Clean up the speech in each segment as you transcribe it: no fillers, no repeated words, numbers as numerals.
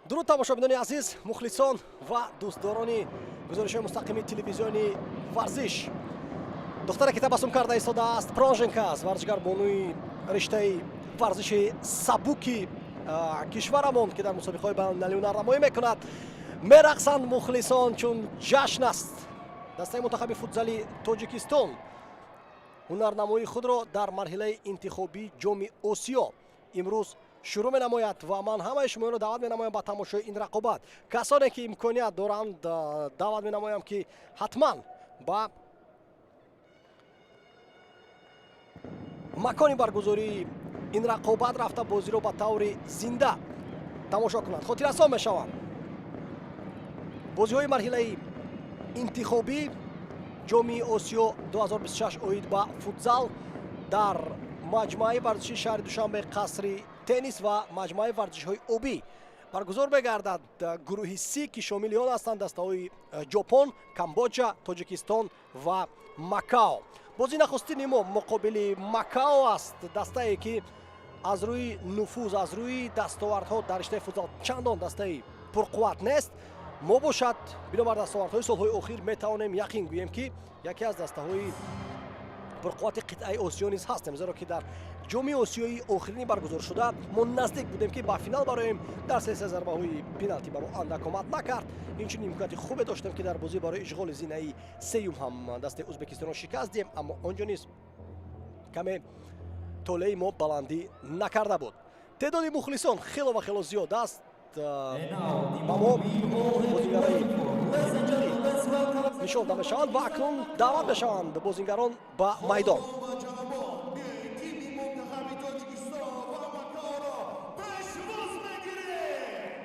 Дуруд, тамошобинони азиз, мухлисон ва дӯстдорони гузоришҳои мустақими телевизиони Варзиш. Духтаре, ки табассум карда истодааст, Пронженко аст, варзишгар бонуи риштаи варзиши сабуки кишварамон, ки дар мусобиқаҳои байналмилалӣ ҳунарнамоӣ мекунад. Мерақсанд мухлисон, чун ҷашн аст. Дастаи мунтахаби футзали Тоҷикистон ҳунарнамоии худро дар марҳилаи интихобии Ҷоми Осиё имрӯз шурӯъ менамояд ва ман ҳамаи шуморо даъват менамоям ба тамошои ин рақобат. Касоне, ки имконият доранд, даъват менамоям, ки ҳатман ба макони баргузории ин рақобат рафта, бозиро ба таври зинда тамошо кунанд. Хотиррасон мешавам, бозиҳои марҳилаи интихобӣ Ҷоми Осиё 2026 оид ба футзал дар маҷмӯаи варзишии шаҳри Душанбе, қасри теннис ва маҷмӯаи варзишҳои обӣ баргузор мегардад. Гурӯҳи Си, ки шомили он ҳастанд дастаҳои Ҷопон, Камбоҷа, Тоҷикистон ва Макао. Бозии нахустини мо муқобили Макао аст, дастае, ки аз рӯи нуфуз, аз рӯи дастовардҳо дар риштаи футзал чандон дастаи пурқувват нест. Мо бошад, бинобар дастовардҳои солҳои охир, метавонем яқин гӯем, ки яке аз дастаҳои пурқуввати қитъаи Осиё низ ҳастем, зеро ки дар Ҷоми Осиёи охирини баргузоршуда мо наздик будем, ки ба финал бароем. Дар силсилаи зарбаҳои пеналти ба мо андак омад накард. Инчунин имконияти хубе доштем, ки дар бозӣ барои ишғоли зинаи сеюм ҳам дастаи Ӯзбекистонро шикаст диҳем, аммо он ҷо низ каме толеи мо баландӣ накарда буд. Теъдоди мухлисон хело ва хело зиёд аст. Ба мо бозигарои нишон дода мешаванд ва акнун даъват мешаванд бозигарон ба майдон. Тими мунтахаби Тоҷикистон ва Макаоро пешвоз мегирем.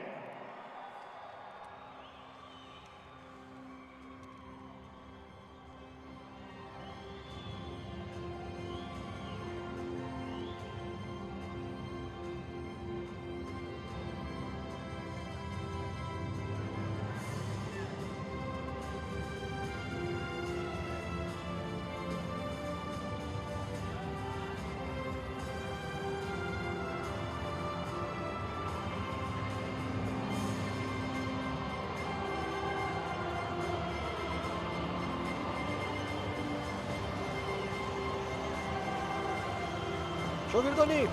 Шогирдони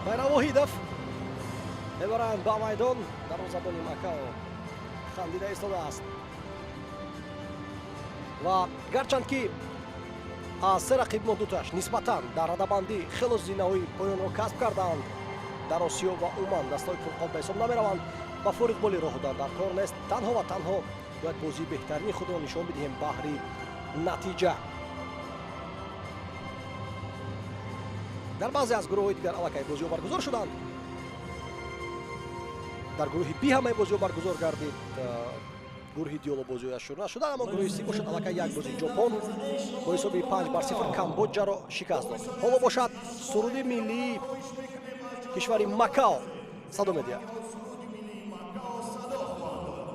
Байрам Воҳидов мебаранд ба майдон. Дарвозабони Макао хандида истодааст ва гарчанд ки аз се рақиб мо дуташ нисбатан дар радабандӣ хело зинаҳои поёнро касб кардаанд дар Осиё ва умуман дастаҳои пурқувват ба ҳисоб намераванд, ба фориғболӣ роҳ додан дар кор нест. Танҳо ва танҳо бояд бозии беҳтарини худро нишон бидиҳем баҳри натиҷа. Дар баъзе аз гурӯҳҳои дигар аллакай бозиҳо баргузор шуданд. Дар гурӯҳи Би ҳамаи бозиҳо баргузор гардид, гурӯҳи Ди ҳоло бозиҳояш шурӯъ нашуданд, аммо гурӯҳи Си бошад, аллакай як бозии Ҷопон бо ҳисоби 5 бар 0 Камбоҷаро шикаст дод. Ҳоло бошад, суруди миллии кишвари Макао садо медиҳад. Суруди миллии Макао садо хоҳад дод.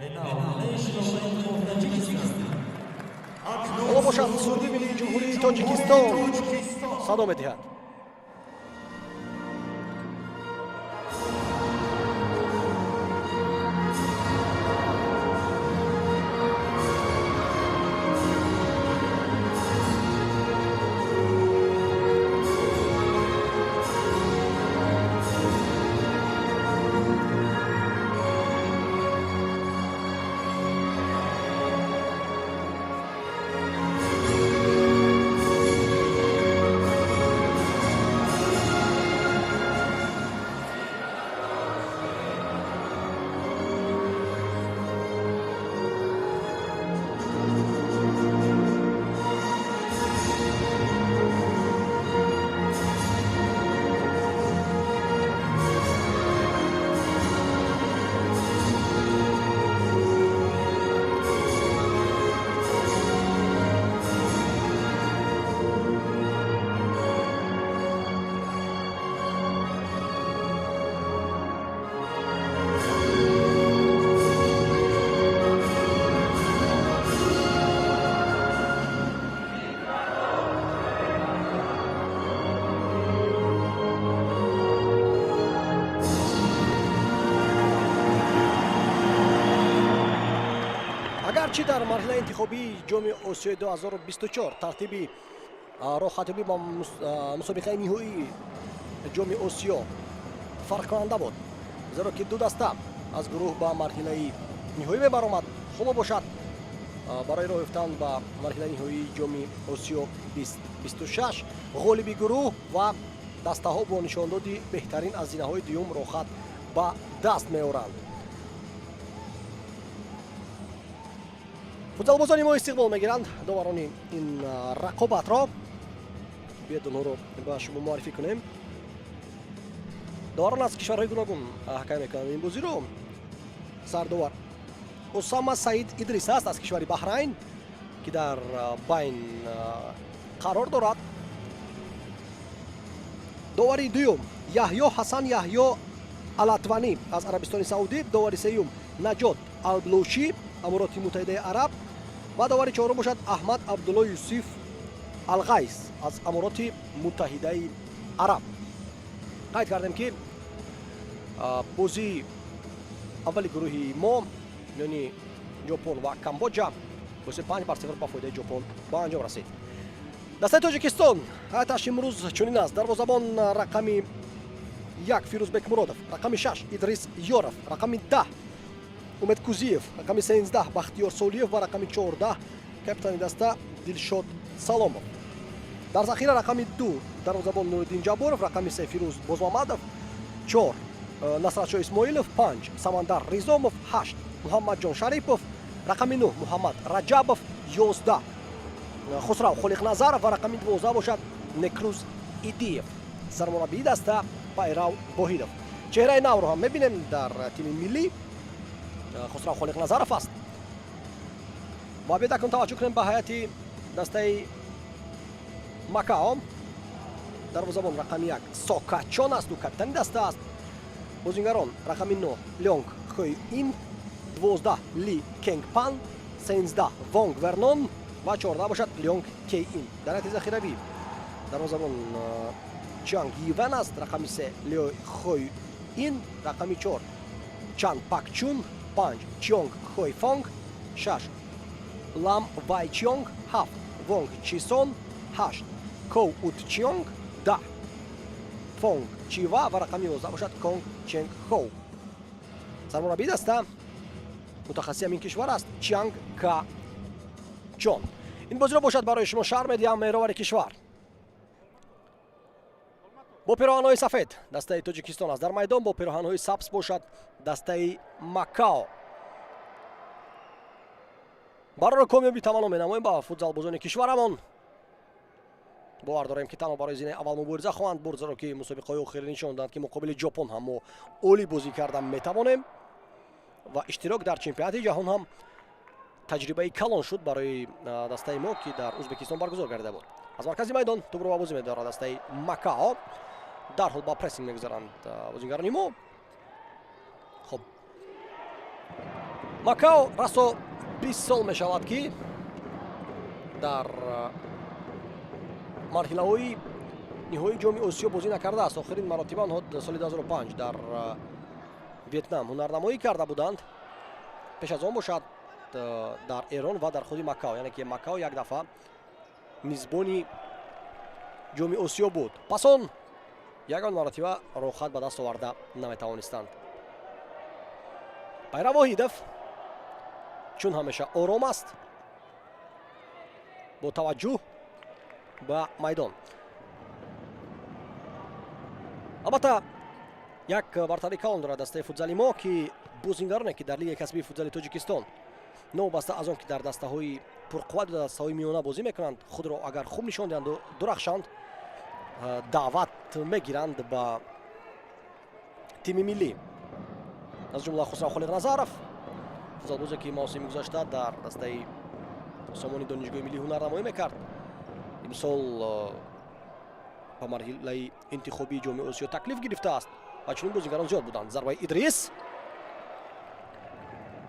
And now, national anthem of Tajikistan. Ҳоло бошад, суруди миллии Ҷумҳурии Тоҷикистон Тоҷикистон садо медиҳад. Гарчи дар марҳилаи интихобии Ҷоми Осиёи 2024 тартиби роҳхатёбӣ ба мусобиқаи ниҳоии Ҷоми Осиё фарқкунанда буд, зеро ки ду даста аз гурӯҳ ба марҳилаи ниҳоӣ мебаромад. Хубо бошад, барои роҳ ёфтан ба марҳилаи ниҳоии Ҷоми Осиё 2026 ғолиби гурӯҳ ва дастаҳо бо нишондоди беҳтарин аз зинаҳои дуюм роҳхат ба даст меоранд. Футзалбозони мо истиқбол мегиранд доварони ин рақобатро. Биёед, онҳоро ба шумо муаррифӣ кунем. Доварон аз кишварҳои гуногун ҳакам мекунанд ин бозиро. Сардовар Усама Саид Идрис аст аз кишвари Баҳрайн, ки дар байн қарор дорад. Довари дуюм Яҳё Ҳасан Яҳё Алатванӣ аз Арабистони Саудӣ, довари сеюм Наҷот Алблушӣ, Амороти Муттаҳидаи Араб, ва довари чорум бошад Аҳмад Абдулло Юсуф Алғайс аз Амороти Муттаҳидаи Араб. Қайд кардем, ки бозии аввали гурӯҳи мо миёни Ҷопон ва Камбоҷа бози 5-0 ба фоидаи Ҷопон ба анҷом расид. Дастаи Тоҷикистон ҳайаташ имрӯз чунин аст: дарвозабон рақами 1 Фирӯзбек Муродов, рақами 6 Идрис Ёров, рақами 10 Умед Кузиев, рақами 13 Бахтиёр Солиев ва рақами 14 капитани даста Дилшод Саломов. Дар захира рақами 2 дарвозабон Нуриддин Ҷабборов, рақами 3 Фирӯз Бозмамадов, 4 Насратшо Исмоилов, 5 Самандар Ризомов, 8 Муҳаммадҷон Шарипов, рақами 9 Муҳаммад Раҷабов, 11 Хусрав Холиқназаров ва рақами 12 бошад Некрӯз Идиев. Сармураббии даста Пайрав Воҳидов. Чеҳраи навро ҳам мебинем дар тими миллӣ, Хусрав Холиқназаров аст. Ва биёед, акнун таваҷҷӯҳ кунем ба ҳайати дастаи Макао. Дарвозабон рақами 1 Сокачон аст, ӯ капитани даста аст. Бозингарон: рақами 9 Лёнг Хой Ин, 12 Ли Кенгпан, 13 Вонг Вернон ва 14 бошад Лёнг Кей Ин. Дар ҳайати захиравӣ дарвозабон Чанг Йивен аст, рақами 3 Лё Хой Ин, рақами 4 Чан Пак Чун, 5 Чионг Хой Фонг, 6 Лам Вай Чионг, 7 Вонг Чисон, 8 Коу Ут Чионг, 10 Фонг Чива ва рақами 11 бошад Конг Ченг Хоу. Сармураббии даста мутахассиси ҳамин кишвар аст, Чианг Ка Чон. Ин бозиро бошад барои шумо шарҳ медиҳам меҳровари кишвар. Бо пироҳанҳои сафед дастаи Тоҷикистон аст дар майдон, бо пироҳанҳои сабз бошад дастаи Макао. Барори комёбӣ таманно менамоем ба футзалбозони кишварамон. Бовар дорем, ки танҳо барои зинаи аввал мубориза хоҳанд бурд, зеро ки мусобиқаҳои охирӣ нишон доданд, ки муқобили Ҷопон ҳам мо олӣ бозӣ карда метавонем ва иштирок дар чемпионати ҷаҳон ҳам таҷрибаи калон шуд барои дастаи мо, ки дар Ӯзбекистон баргузор гардида буд. Аз маркази майдон тӯбро ба бозӣ медорад дастаи Макао. Дарҳол ба прессинг мегузаранд бозингарони мо. Хуб, Макао расо 20 сол мешавад, ки дар марҳилаҳои ниҳоии Ҷоми Осиё бозӣ накардааст. Охирин маротиба онҳо соли 2005 дар Вьетнам ҳунарнамоӣ карда буданд. Пеш аз он бошад дар Эрон ва дар худи Макао, яъне ки Макао як дафъа мизбони Ҷоми Осиё буд. Пас он ягон маротиба роҳхат ба даст оварда наметавонистанд. Пайрав Воҳидов чун ҳамеша ором аст, бо таваҷҷӯҳ ба майдон. Албатта, як бартарии калон дорад дастаи футзали мо, ки бозингароне, ки дар лигаи касбии футзали Тоҷикистон, новобаста аз он ки дар дастаҳои пурқувват ва дастаҳои миёна бозӣ мекунанд, худро агар хуб нишон диҳанду дурахшанд, даъват мегиранд ба тими миллӣ. Аз ҷумла Хусрав Холиқназаров, футзалбозе, ки мавсими гузашта дар дастаи Сомони Донишгоҳи миллӣ ҳунарнамоӣ мекард, имсол ба марҳилаи интихобии Ҷоми Осиё таклиф гирифтааст ва чунин бозигарон зиёд буданд. Зарбаи Идрис,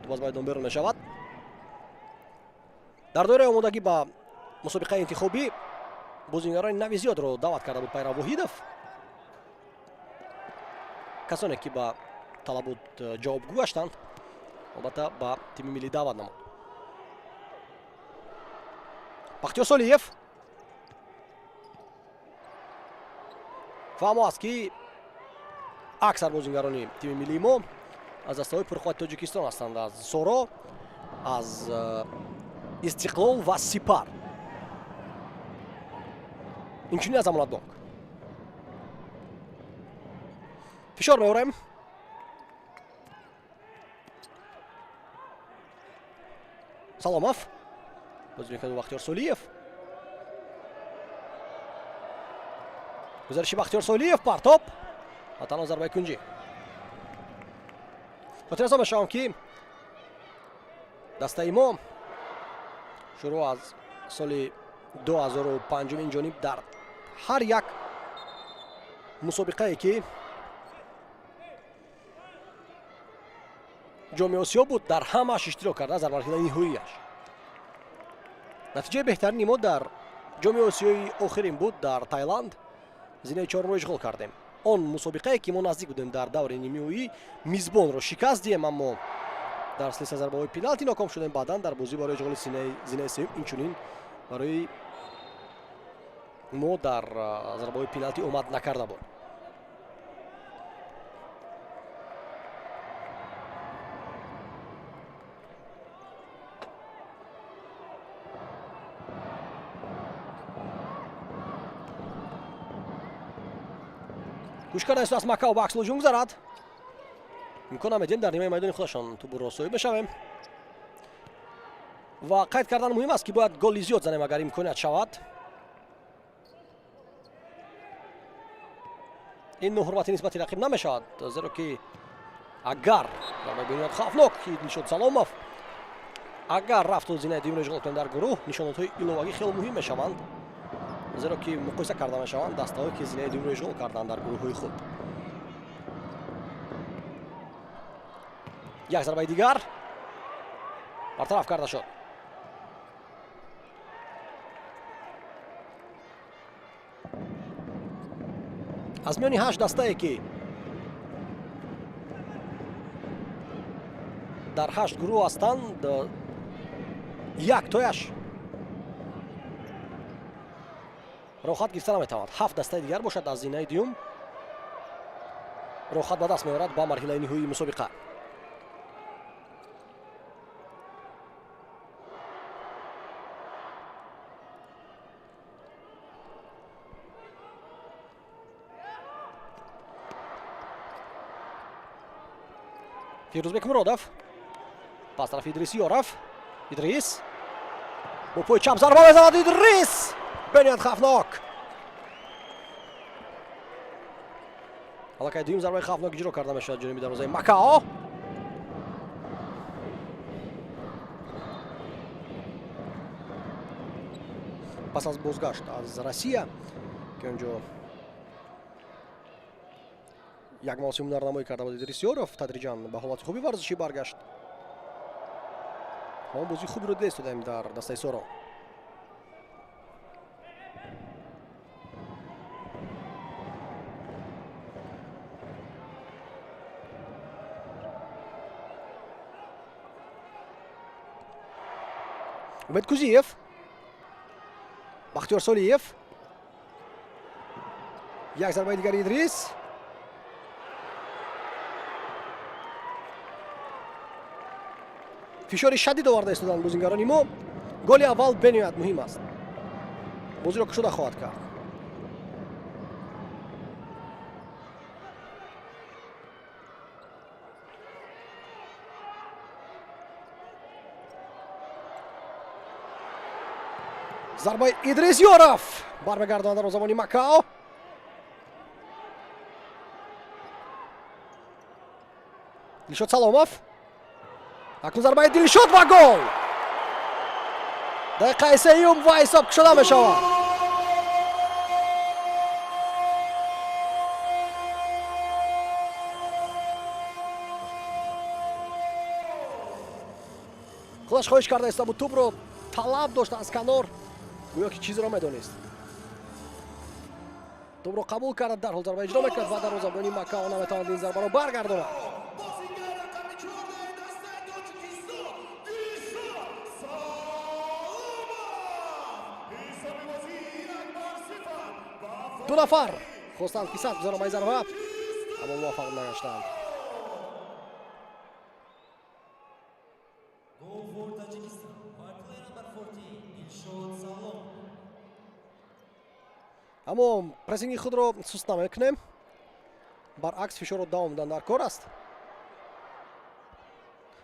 тӯб аз майдон берун мешавад. Дар доираи омодагӣ ба мусобиқаи интихобӣ бозингарони нави зиёдро даъват карда буд Пайрав Воҳидов. Касоне, ки ба талабот ҷавобгӯ гаштанд, албатта, ба тими миллӣ даъват намуд. Бахтиёр Солиев. Фаҳмо аст, ки аксар бозингарони тими миллии мо аз дастаҳои пурқуввати Тоҷикистон ҳастанд, аз Соро, аз Истиқлол ва Сипар, инчунин аз Амонатбонк. Фишор меорем. Саломов бозӣ мекунад, Бахтиёр Солиев. Гузариши Бахтиёр Солиев, партоп ва танҳо зарбаи кунҷӣ. Хотиррасон мешавам, ки дастаи мо шурӯъ аз соли 2005 ин ҷониб дар ҳар як мусобиқае, ки Ҷоми Осиё буд, дар ҳамааш иштирок кардааст дар марҳилаи ниҳоияш. Натиҷаи беҳтарини мо дар Ҷоми Осиёи охирин буд дар Тайланд, зинаи чорумро ишғол кардем. Он мусобиқае, ки мо наздик будем дар даври нимиҳоӣ мизбонро шикаст диҳем, аммо дар силсила зарбаҳои пеналти ноком шудем. Баъдан дар бозӣ барои ишғоли зинаи сеюм инчунин барои мо дар зарбаҳои пеналти омад накарда буд. Гӯш карда аз Макао ба аксул ҳуҷум гузарад. Имкон намедиҳем дар нимаи майдони худашон тӯбро соҳиб мешавем. Ва қайд кардан муҳим аст, ки бояд голи зиёд занем, агар имконият шавад. Ин ноҳурматӣ нисбати рақиб намешавад, зеро ки агар зарбаи бениҳоят хавфнок, Дилшод Саломов, агар рафту зинаи дуюмро ишғол кунем дар гурӯҳ, нишонотҳои иловагӣ хеле муҳим мешаванд, зеро ки муқоиса карда мешаванд дастаҳое, ки зинаи дуюмро ишғол карданд дар гурӯҳҳои худ. Як зарбаи дигар бартараф карда шуд. Аз миёни ҳашт дастае, ки дар ҳашт гурӯҳ ҳастанд, як тояш роҳат гирифта наметавонад. Ҳафт дастаи дигар бошад, аз зинаи дуюм роҳат ба даст меорад ба марҳилаи ниҳоии мусобиқа. Фирӯзбек Муродов, пас тарафи Идрис Ёров. Идрис бо пои чап зарба мезанад. Идрис, бениҳоят хавфнок. Аллакай дуюм зарбаи хавфнок иҷро карда мешавад ҷониби дарвозаи Макао. Пас аз бозгашт аз Россия, ки он ҷо як мавсим ҳунарнамоӣ карда буд, Идрис Ёров тадриҷан ба ҳолати хуби варзишӣ баргашт. Мо бозии хубро дида истодаем дар дастаи Соро. Умед Кузиев, Бахтиёр Солиев, як зарбаи дигари Идрис. Фишори шадид оварда истоданд бозингарони мо. Голи аввал бениҳоят муҳим аст, бозиро кушода хоҳад кард. Зарбаи Идрис Ёров бармегардонад дарвозабони Макао. Дилшод Саломов, акнун зарбаи Дилшод ва гол! Дақиқаи сеюм ва ҳисоб кушода мешавад. Худаш хоҳиш карда истода буд, тӯбро талаб дошт аз канор, гӯё ки чизеро медонист. Тӯбро қабул карда, дарҳол зарба иҷро мекард ва дарвозабони Макао наметавонад ин зарбаро баргардонад. Бозингар рақами 14 дастаи Тоҷикистон, Дилшод Саломов. Ду нафар хостанд, ки сад гузаранд ба ин зарба, аммо муваффақ нагаштанд. Goal for Tajikistan by player number 14, Dilshod Salomov. Аммо прессинги худро суст намекунем, баръакс, фишорро давом додан дар кор аст.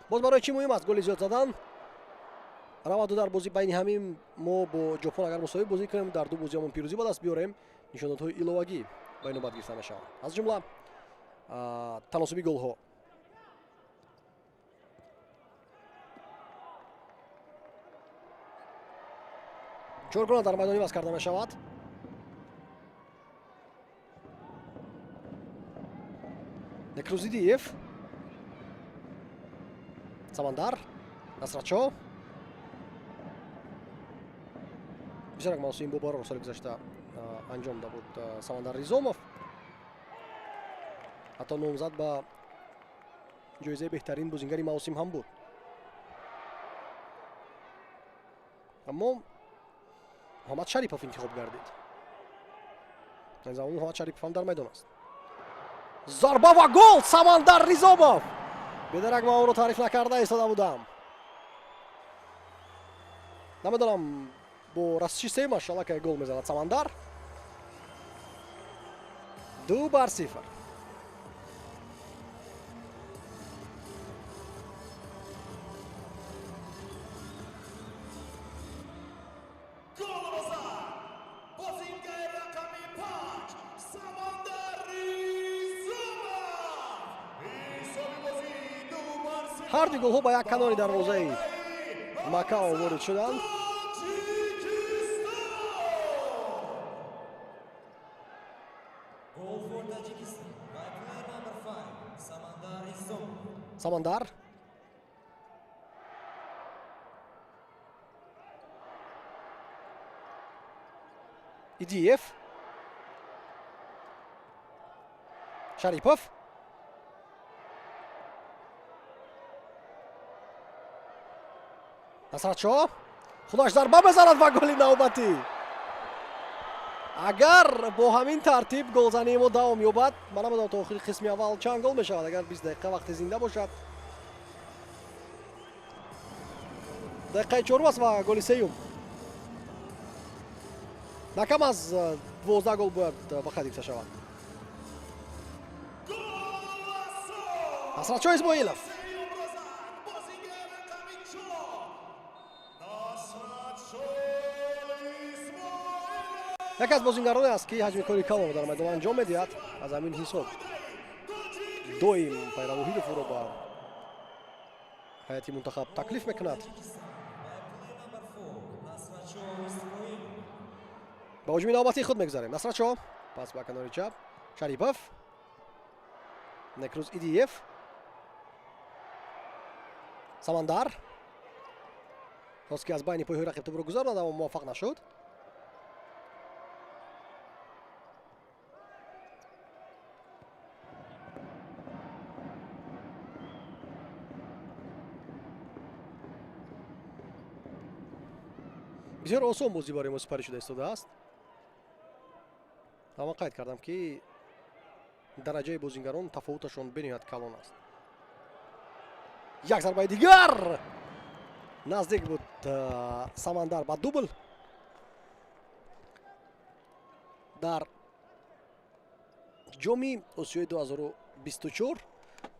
Боз барои чӣ муҳим аст голи зиёд задан? Раваду дар бозӣ байни ҳамин мо бо Ҷопон агар мусовӣ бозӣ кунем, дар ду бозиамон пирӯзӣ ба даст биёрем, нишондодҳои иловагӣ ба инобат гирифта мешаванд, аз ҷумла таносуби голҳо. Чоргона дар майдон иваз карда мешавад. Некрузидиев, Самандар, Насратшо. Бисёр як мавсими бобарор соли гузашта анҷом дод буд Самандар Ризомов, ҳатто номзад ба ҷоизаи беҳтарин бозингари мавсим ҳам буд, аммо Муҳаммад Шарипов интихоб гардид. Ин замон Муҳаммад Шарипов ҳам дар майдон аст. Зарба ва гол! Самандар Ризомов! Бедарак ман онро таъриф накарда истода будам. Намедонам, бо расиши сеюмаш аллакай гол мезанад Самандар. 2-0. Голро зад бозингари рақами 5, Самандар Ризомов. Ҳисоби бозӣ 2-0. Ҳар ду голҳо ба як канори дарвозаи Макао ворид шуданд. Тоҷикистон. Goal for Tajikistan by player number 5, Samandar Rizomov. Самандар. Идиев, Шарипов. Насратшо худаш зарба мезанад ва голи навбатӣ. Агар бо ҳамин тартиб голзании мо давом ёбад, ман намедонам, то охири қисми аввал чанд гол мешавад, агар 20 дақиқа вақти зинда бошад. Дақиқаи чорум аст ва голи сеюм. На кам аз 12 гол бояд ба қайд гирифта шавад. Насратшо Исмоилов. Сеюмро зад бозингари рақами 4, Насратшо Исмоилов. Яке аз бозингароне аст, ки ҳаҷми кори калонро дар майдон анҷом медиҳад. Аз ҳамин ҳисоб доим Пайрав Воҳидов ӯро ба ҳайати мунтахаб таклиф мекунад. Tajikistan by player number 4, Nasratsho Ismoilov. Ба ҳуҷуми навбатии худ мегузарем. Насратшо, пас ба канори чап, Шарипов, Некруз Идиев, Самандар хост, ки аз байни пойҳои рақиб тӯбро гузаронад, аммо муваффақ нашуд. Бисёр осон бозӣ барои мо сипарӣ шуда истодааст. Ва ман қайд кардам, ки дараҷаи бозингарон тафовуташон бениҳоят калон аст. Як зарбаи дигар, наздик буд Самандар ба дубл. Дар Ҷоми Осиёи 2024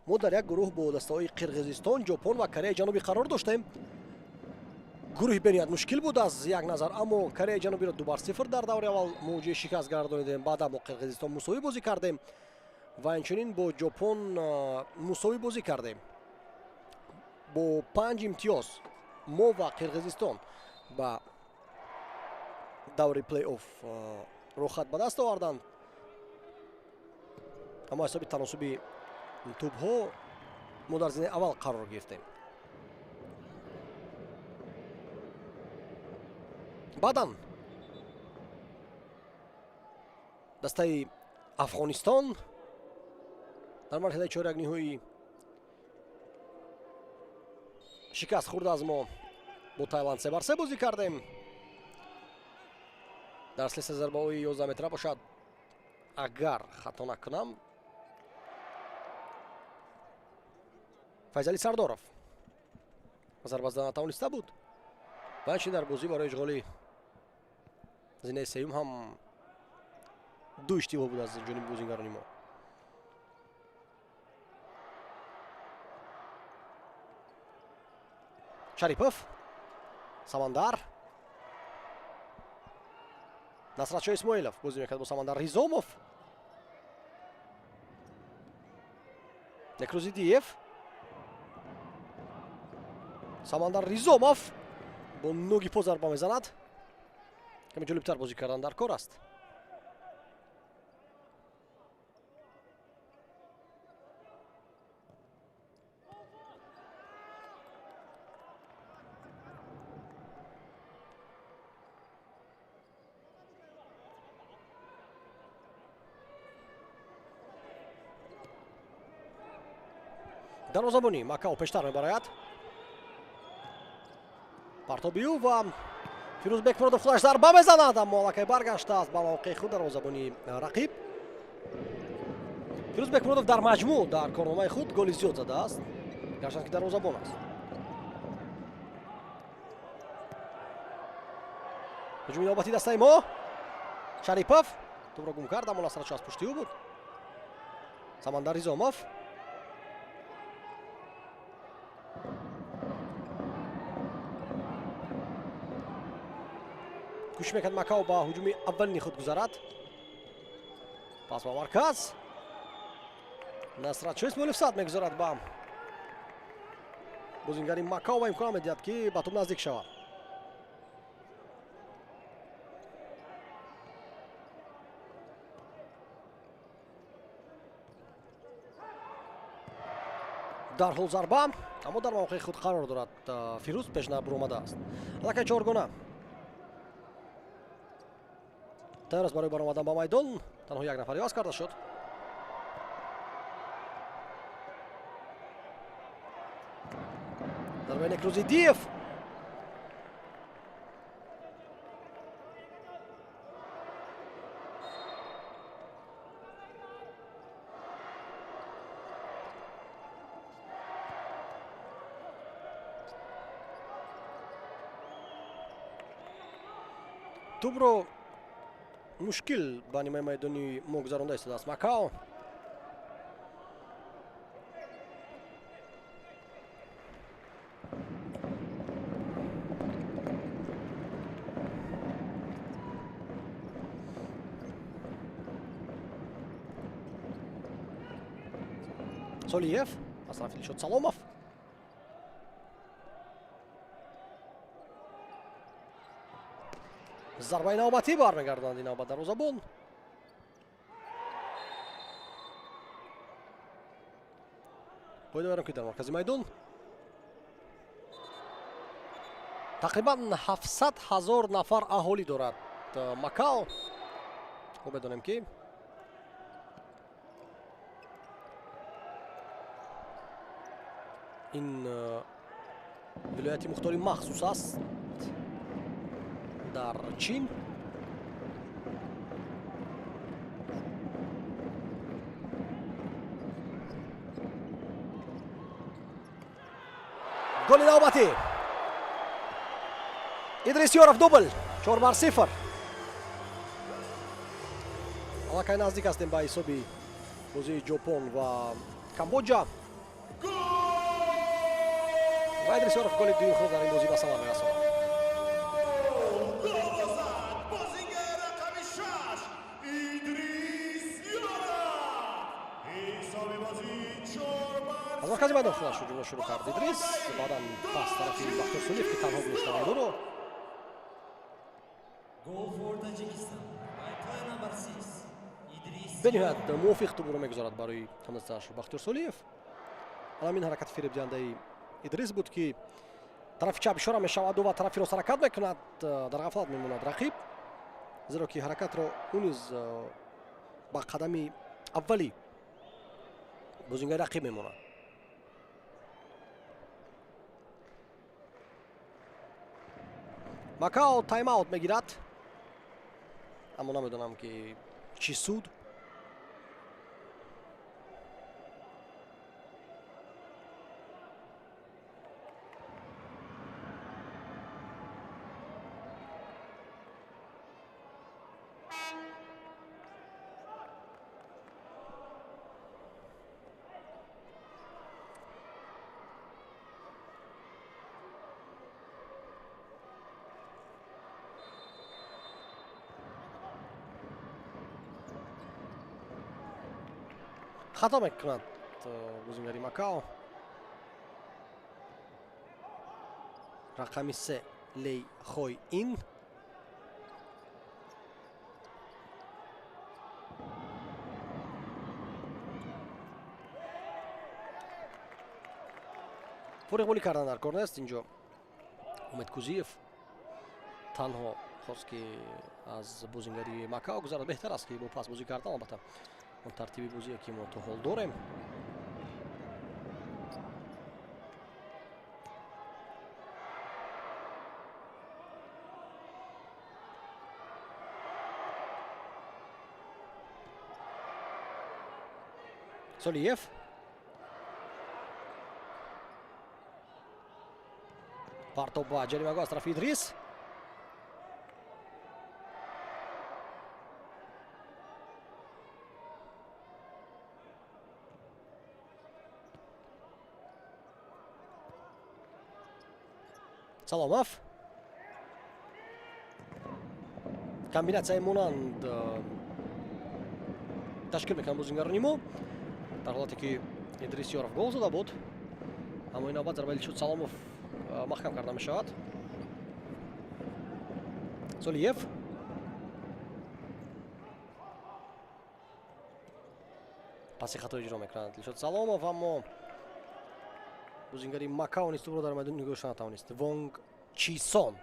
мо дар як гурӯҳ бо дастаҳои Қирғизистон, Ҷопон ва Кореяи Ҷанубӣ қарор доштем. Гурӯҳи бениҳоят мушкил буд аз як назар, аммо Кореяи Ҷанубиро 2-0 дар даври аввал мувоҷиҳи шикаст гардонидем. Баъдан бо Қирғизистон мусовӣ бозӣ кардем ва инчунин бо Ҷопон мусовӣ бозӣ кардем. Бо панҷ имтиёз мо ва Қирғизистон ба даври плей-офф роҳхат ба даст оварданд, аммо ҳисоби таносуби тӯбҳо мо дар зинаи аввал қарор гирифтем. Баъдан дастаи Афғонистон дар марҳилаи чорякниҳоӣ шикаст хӯрда аз мо. Бо Тайланд 3-3 бозӣ кардем. Дар силсила зарбаҳои 11 метра бошад, Агар хато накунам, Файзали Сардоров зарба зада натавониста буд ва инчунин дар бозӣ барои ишғоли зинаи сеюм ҳам ду иштибоҳ буд аз ҷониби бозингарони мо. Шарипов, Самандар, Насратшо Исмоилов бозӣ мекард бо Самандар Ризомов, Некрузидиев, Самандар Ризомов бо нӯги по зарба мезанад. Каме ҷолибтар бозӣ кардан дар кор аст. Дарвозабонӣ Макао пештар мебарояд. Партобию ва Фирӯзбек Муродов худаш зарба мезанад, аммо аллакай баргаштааст ба мавқеи худ дарвозабони рақиб. Фирӯзбек Муродов дар маҷмӯъ дар корномаи худ голи зиёд задааст, гарчанд ки дарвозабон аст. Ҳуҷуми навбатии дастаи мо. Шарипов тӯбро гум кард, аммо Насратшо аз пушти ӯ буд. Самандар Ризомов, кӯшиш мекард Макао ба ҳуҷуми аввалини худ гузарад. Пас ба марказ, Насратшо Исмоилов сад мегузорад ба бозингари Макао ва имкон медиҳад, ки ба тӯб наздик шавад. Дарҳол зарба, аммо дар мавқеи худ қарор дорад Фирӯз, пеш набуромадааст. Аллакай чоргона тайёр аст барои баромадан ба майдон. Танҳо як нафар иваз карда шуд. Зарбаи Некрузидиев, тӯбро мушкил ба нимаи майдони мо гузаронда истодааст Макао. Солиев аз тарафи Дилшод Саломов. Зарбаи навбатӣ бармегардонад ин навбат дарвозабон. Қоида барам, ки дар маркази майдон тақрибан 700 000 нафар аҳолӣ дорад Макао. Хуб медонем, ки ин вилояти мухтори махсус аст дар Чин. Голи навбатӣ, Идрис Ёров, дубл, 4-0. Аллакай наздик ҳастем ба ҳисоби бозии Ҷопон ва Камбоҷа ва Идрис Ёров голи дуюми худро дар ин бозӣ ба самар мерасонад. Голро зад бозингар рақами 6 Идрис Ёров. Ҳисоби бозӣ 4 бар Аз маркази майдон худаш ҳуҷумро шурӯъ кард Идрис, баъдан пас тарафи Бахтиёр Сулиев, ки танҳо гузошта ӯро. Goal for Tajikistan by player number 6, Idris Бениҳоят мувофиқ тӯбро мегузорад барои ҳамдастааш Бахтиёр Солиев. Ҳамин ҳаракати фиребдиҳандаи Идрис буд, ки тарафи чап ишора мешаваду ва тарафи рост ҳаракат мекунад, дар ғафлат мемонад рақиб, зеро ки ҳаракатро ӯ низ ба қадами аввали бозингари рақиб мемонад. Макао тайм-аут мегирад, аммо намедонам, ки чӣ суд. Хато мекунад бозингари Макао. Рақами 3 Лей Хой Ин. Фориғболӣ кардан дар кор нест инҷо. Умед Кузиев танҳо хост ки аз бозингари Макао гузарад. Беҳтар аст ки бо пас бозӣ кардан, албатта он тартиби бозие ки мо то ҳол дорем. Солиев партоб ба ҷаримагоҳ аз тарафи Идрис. Саломов. Комбинатсияи монанд ташкил мекунанд бозингарони мо. Дар ҳолате ки Идрис Ёров гол зада буд, аммо ин навбат зарбаи Дилшод Саломов маҳкам карда мешавад. Солиев паси хато иҷро мекунад Дилшод Саломов, аммо бозингари Макао низ тӯбро дар майдони нигоҳ натавонист. Вонг Чисон.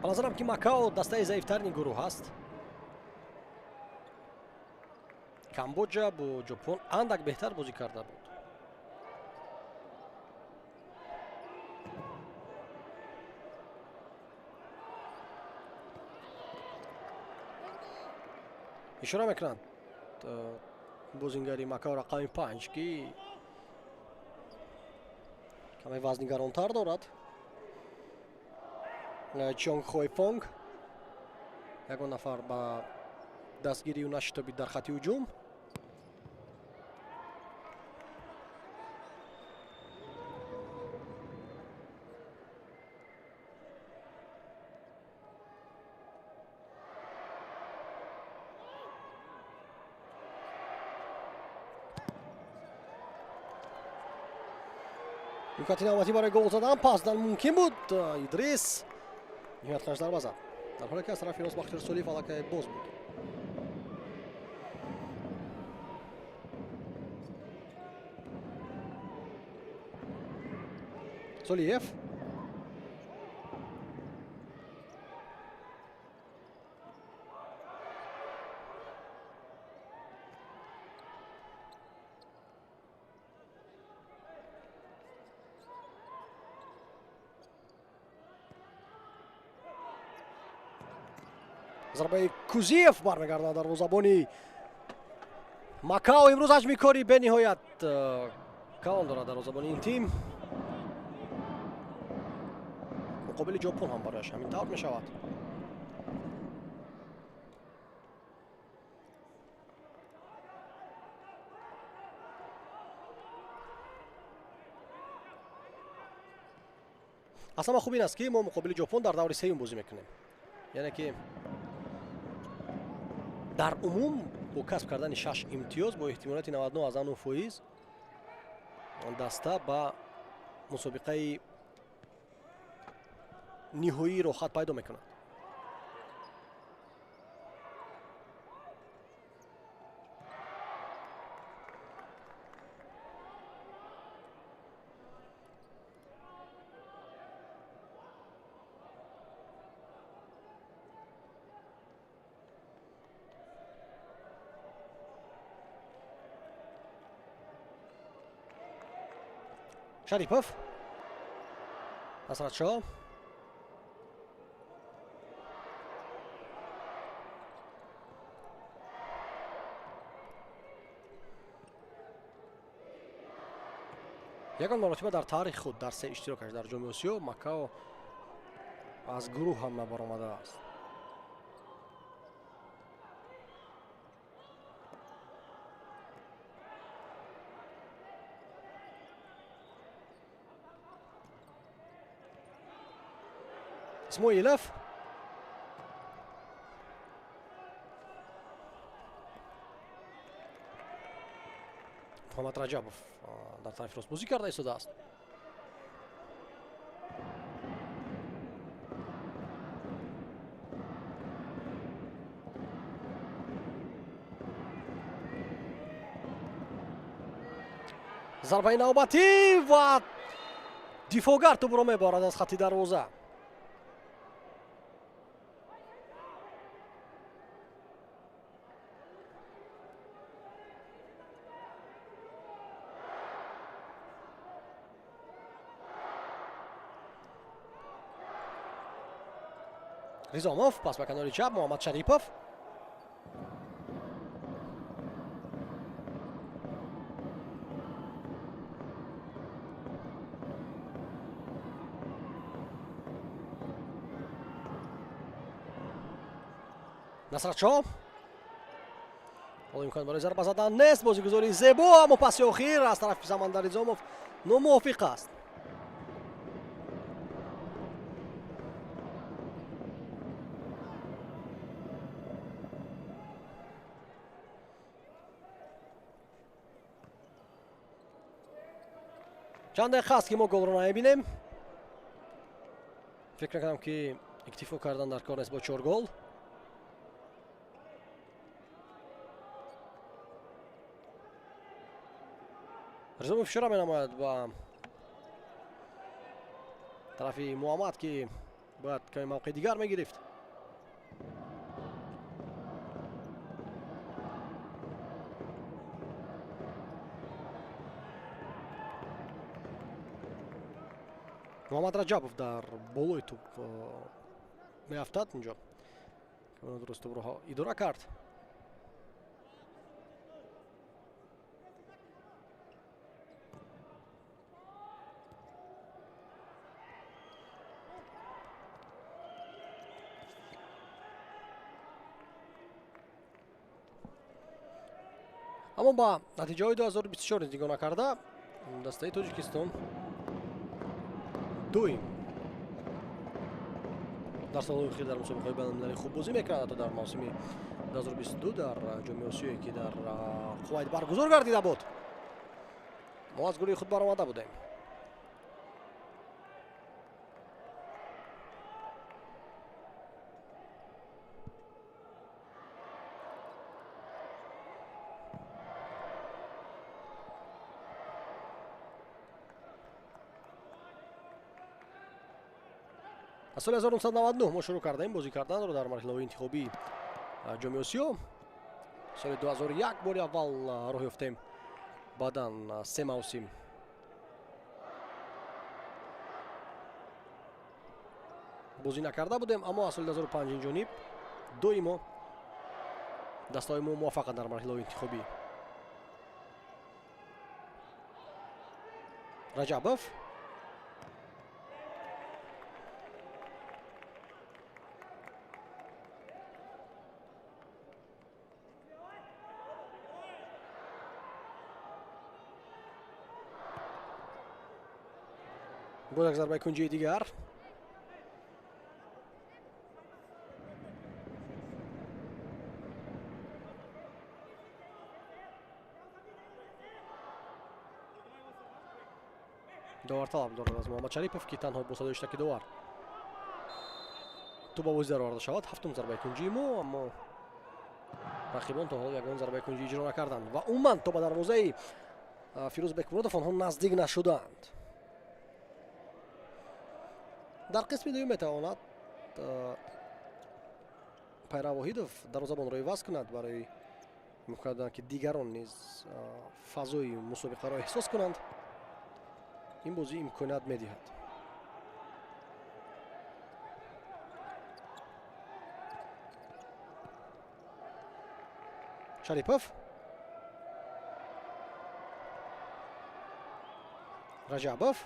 Ба назарам ки Макао дастаи заифтарини гурӯҳ аст. Камбоҷа бо Ҷопон андак беҳтар бозӣ карда буд. Ишора мекунанд бозингари Макао рақами 5 ки каме вазнигаронтар дорад. Чонг Хой Фонг. Ягон нафар ба дастгирию нашитобид дар хати ҳуҷум. Имкони навбатӣ барои гол задан пас дан мумкин буд. Идрис ниҳоят хаш зарба зад, дар ҳоле ки аз тарафи рост Бахтиёр Солиев аллакай боз буд. Солиев зарбаи Кузиев бармегардад дарвозабони Макао. Имрӯз ҳаҷми кори бениҳоят калон дорад дарвозабони ин тим. Муқобили Ҷопон ҳам барояш ҳамин тавр мешавад. Аз ҳама хуб ин аст ки мо муқобили Ҷопон дар даври сеюм бозӣ мекунем, яъне ки дар умум бо касб кардани 6 имтиёз бо эҳтимолияти 99,9% даста ба мусобиқаи ниҳоӣ роҳхат пайдо мекунад. Шарипов. Насратшо. Ягон маротиба дар таърихи худ, дар се иштирокаш дар Ҷоми Осиё, Макао аз гурӯҳ ҳам набаромадааст. Исмоилов. Муҳаммад Раҷабов дар тарафи рост бозӣ карда истодааст. Зарбаи навбатӣ ва дифоъгар тӯбро мебарад аз хатти дарвоза. Ризомов, пас ба канори чап, Муҳаммад Шарипов. Насратшо. Ҳоло имкон барои зарба задан нест. Бозигузори зебо, аммо паси охир аз тарафи Самандар Ризомов номувофиқ аст. Чанд дақиқа аст, ки мо голро намебинем. Фикр мекунам, ки иктифо кардан дар кор нест бо чор гол. Ризомов ишора менамояд ба тарафи Муҳаммад, ки бояд каме мавқеи дигар мегирифт. Муҳаммад Раҷабов дар болои тӯб меафтад инҷо, дуруст тӯбро идора кард. Аммо ба натиҷаҳои 2024 нигоҳ накарда, дастаи Тоҷикистон доим дар солҳои охир дар мусобиқаҳои байналмилалӣ хуб бозӣ мекард. Ҳатто дар мавсими 2022 дар Ҷоми Осиёе, ки дар Кувайт баргузор гардида буд, мо аз гурӯҳи худ баромада будем. Аз соли 1999 мо шурӯъ кардаем бозӣ карданро дар марҳилаҳои интихобии Ҷоми Осиё. Соли 2001 бори аввал роҳ ёфтем, баъдан се мавсим бозӣ накарда будем, аммо аз соли 2005 инҷониб доимо дастаҳои мо муваффақанд дар марҳилаҳои интихобӣ. Раҷабов. Боз як зарбаи кунҷии дигар. Довар талаб дорад аз Муҳаммад Шарипов, ки танҳо бо садои иштаки довар тӯб ба бозӣ дароварда шавад. Ҳафтум зарбаи кунҷии мо, аммо рақибон то ҳол ягон зарбаи кунҷӣ иҷро накарданд ва умуман то ба дарвозаи Фирӯз Бекмуродов онҳо наздик нашуданд. Дар қисми дуюм метавонад Пайрав Воҳидов дарвозабонро иваз кунад барои имкон додан, ки дигарон низ фазои мусобиқаро эҳсос кунанд. Ин бозӣ имконият медиҳад. Шарипов. Раҷабов.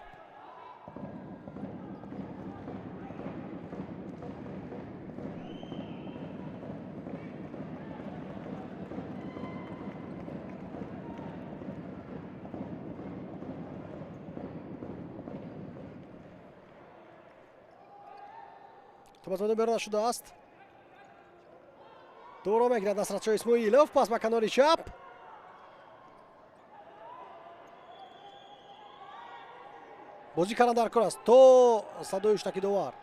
Топ аз майдон берун нашудааст. Дуро мегирад Насратшоҳ Исмоилов, пас ба канори чап. Бозӣ кардан дар кор аст то садои ҳуштаки довар.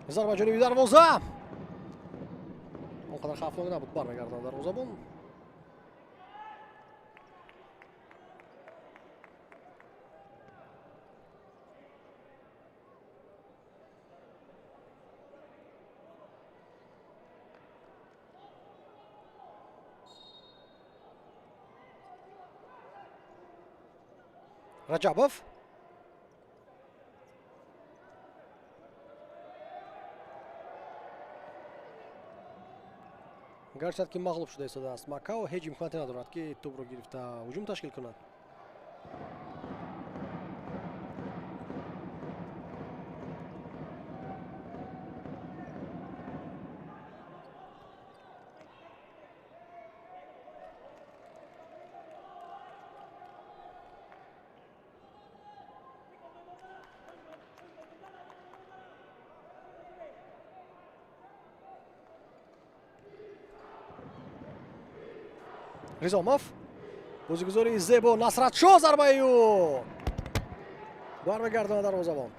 Зарба ҷониби дарвоза. Он қадар хавфнок набуд, бармегардад дарвозабон. Раҷабов. Гарчанд ки мағлуб шуда истодааст, Макао ҳеҷ имконияте надорад, ки тӯбро гирифта ҳуҷум ташкил кунад. Ризомов, бозигузори зебо, Насратшоҳ, зарбаи ӯ бармегардонад дарвозабон.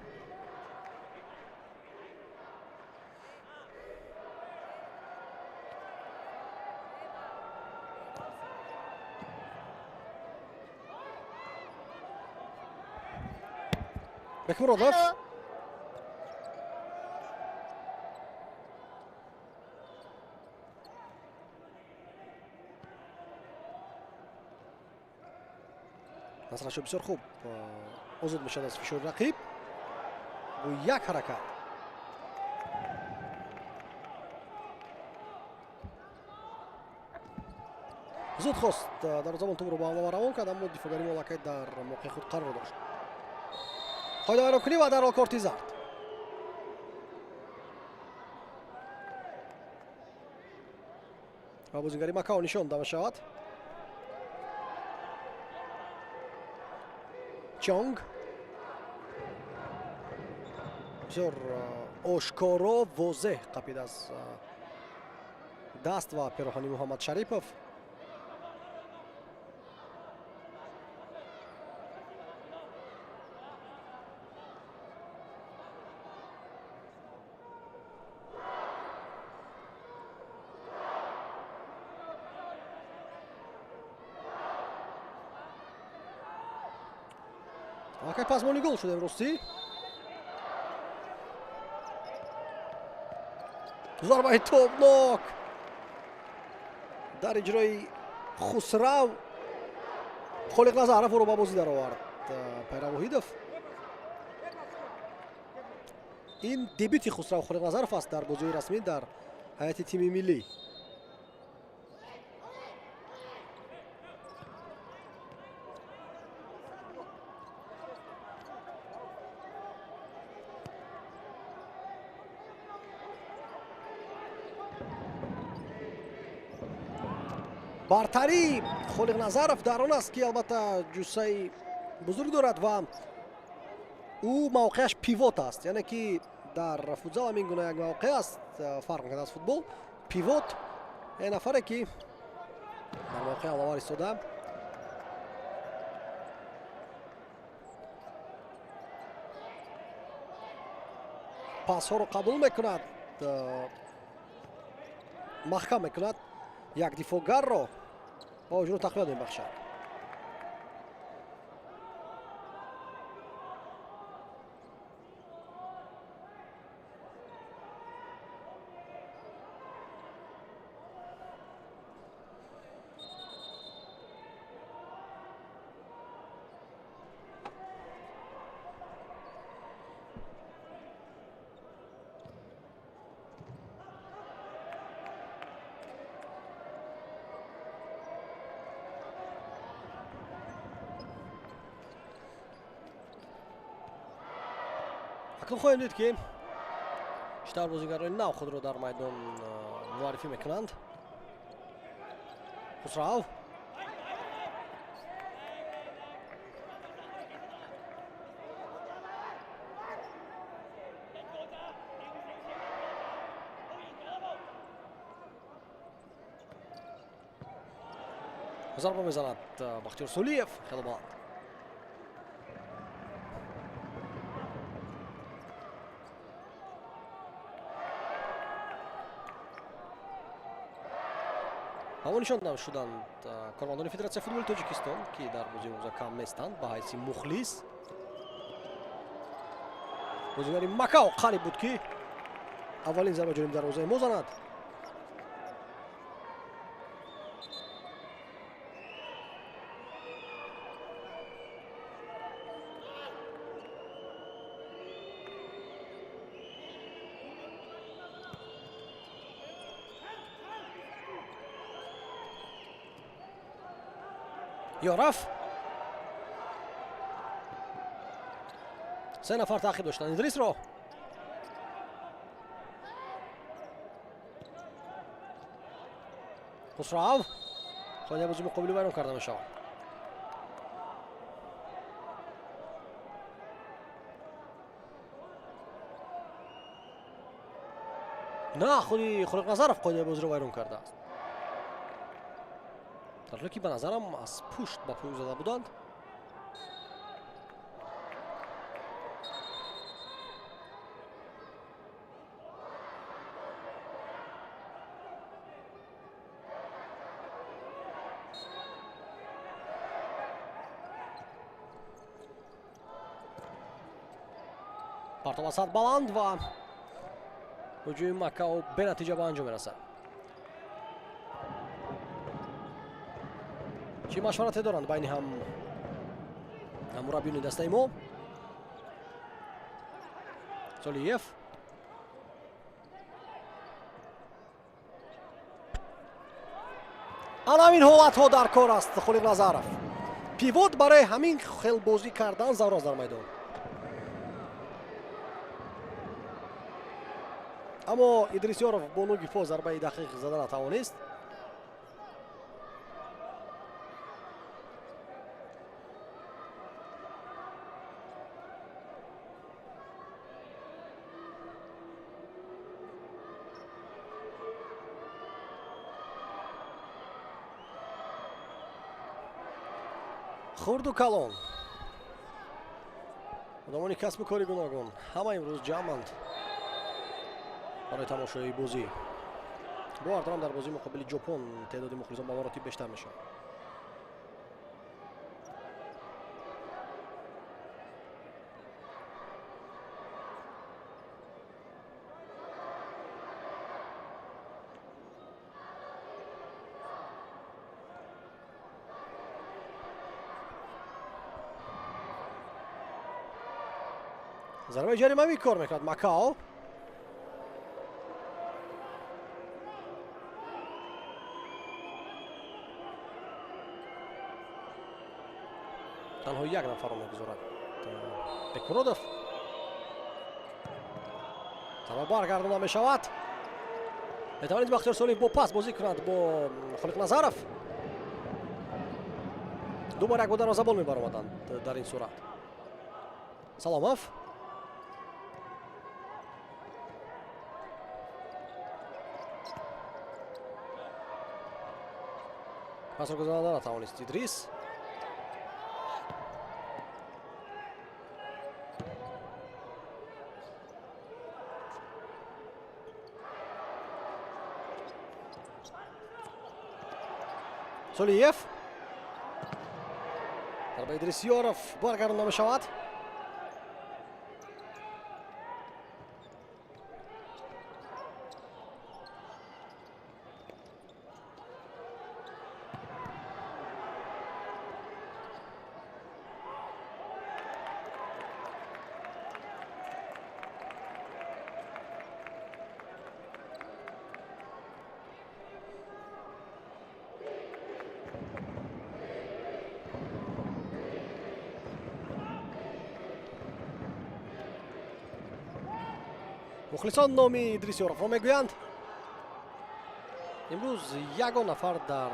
Бекмуродов. Насратшоҳ бисёр хуб озод мешавад аз фишори рақиб бо як ҳаракат. Зуд хост дарвозабон тӯбро ба ҳамла равон кард, аммо дифоъгари мо аллакай дар мавқеи худ қарор дошт. Қоидавайронкунӣ ва дарҳол корти зард. Ва бозигари Макао нишон дода мешавад. Чонг бисёр ошкоро возеҳ қапид аз даст ва пероҳани Муҳаммад Шарипов. Аллакай пазмони гол шудем ростӣ. Зарбаи тобнок дар иҷрои Хусрав Холиқназаров ӯро ба бозӣ даровард Пайрав Воҳидов. Ин дебюти Хусрав Холиқназаров аст дар бозиҳои расмӣ дар ҳайати тими миллӣ. Бартарии Холиқназаров дар он аст, ки албатта ҷуссаи бузург дорад ва ӯ мавқеаш пивот аст, яъне ки дар футзал ҳамин гуна як мавқеъ аст, фарқ мекунад аз футбол. Пивот як нафаре, ки дар мавқеи ҳамлавар истода пасҳоро қабул мекунад, маҳкам мекунад як дифоъгарро ва ҳуҷумро тақвият мебахшад. Акнун хоҳем дид, ки чӣ тавр бозигарони нав худро дар майдон муаррифӣ мекунанд. Хусрав зарба мезанад Бахтиёр Сулиев, хеле баланд. Ҳамо нишон шуданд кормандони Федератсияи футболи Тоҷикистон, ки дар бозии имрӯза кам нестанд ба ҳайси мухлис. Бозигари Макао қариб буд, ки аввалин зарба ҷониби дарвозаи мо занад. Ёраф, се нафар таъқиб доштанд Идрисро. Хусрав, қоидаи бозӣ муқобили вайрон карда мешавад. На, худи Хулиқназаров қоидаи бозиро вайрон кардааст, дар ҳоле ки ба назарам аз пушт ба пӯй зада буданд. Партов асад баланд ва ҳуҷуми Макао бенатиҷа ба анҷом мерасад. Чӣ машварате доранд байни ҳам мураббиёни дастаи мо? Солиев ана ҳамин ҳолатҳо дар кор аст. Холиқназаров пивот барои ҳамин хел бозӣ кардан зарур аст дар майдон. Аммо Идрис Ёров бо нуги по зарбаи дақиқ зада натавонист. Хурду калон, одамони касбу кори гуногун ҳама имрӯз ҷамъанд барои тамошои бозӣ. Бовар дорам, дар бозии муқобили Ҷопон теъдоди мухлисон ба маротиб бештар мешавад. Зарбаи ҷаримавӣ кор мекунад Макао. Танҳо як нафарро мегузорад Бекмуродов. Зарба баргардонда мешавад. Метавонид Бахтиёр Солиев бо пас бозӣ кунад бо Холиқназаров. Ду бор як бо дарвозабон мебаромаданд дар ин сурат. Саломов пасро гузаронда натавонист Идрис. Солиев, зарба Идрис Ёров баргардонда мешавад. Мухлисон номи Идрис Ёровро мегӯянд. Имрӯз ягон нафар дар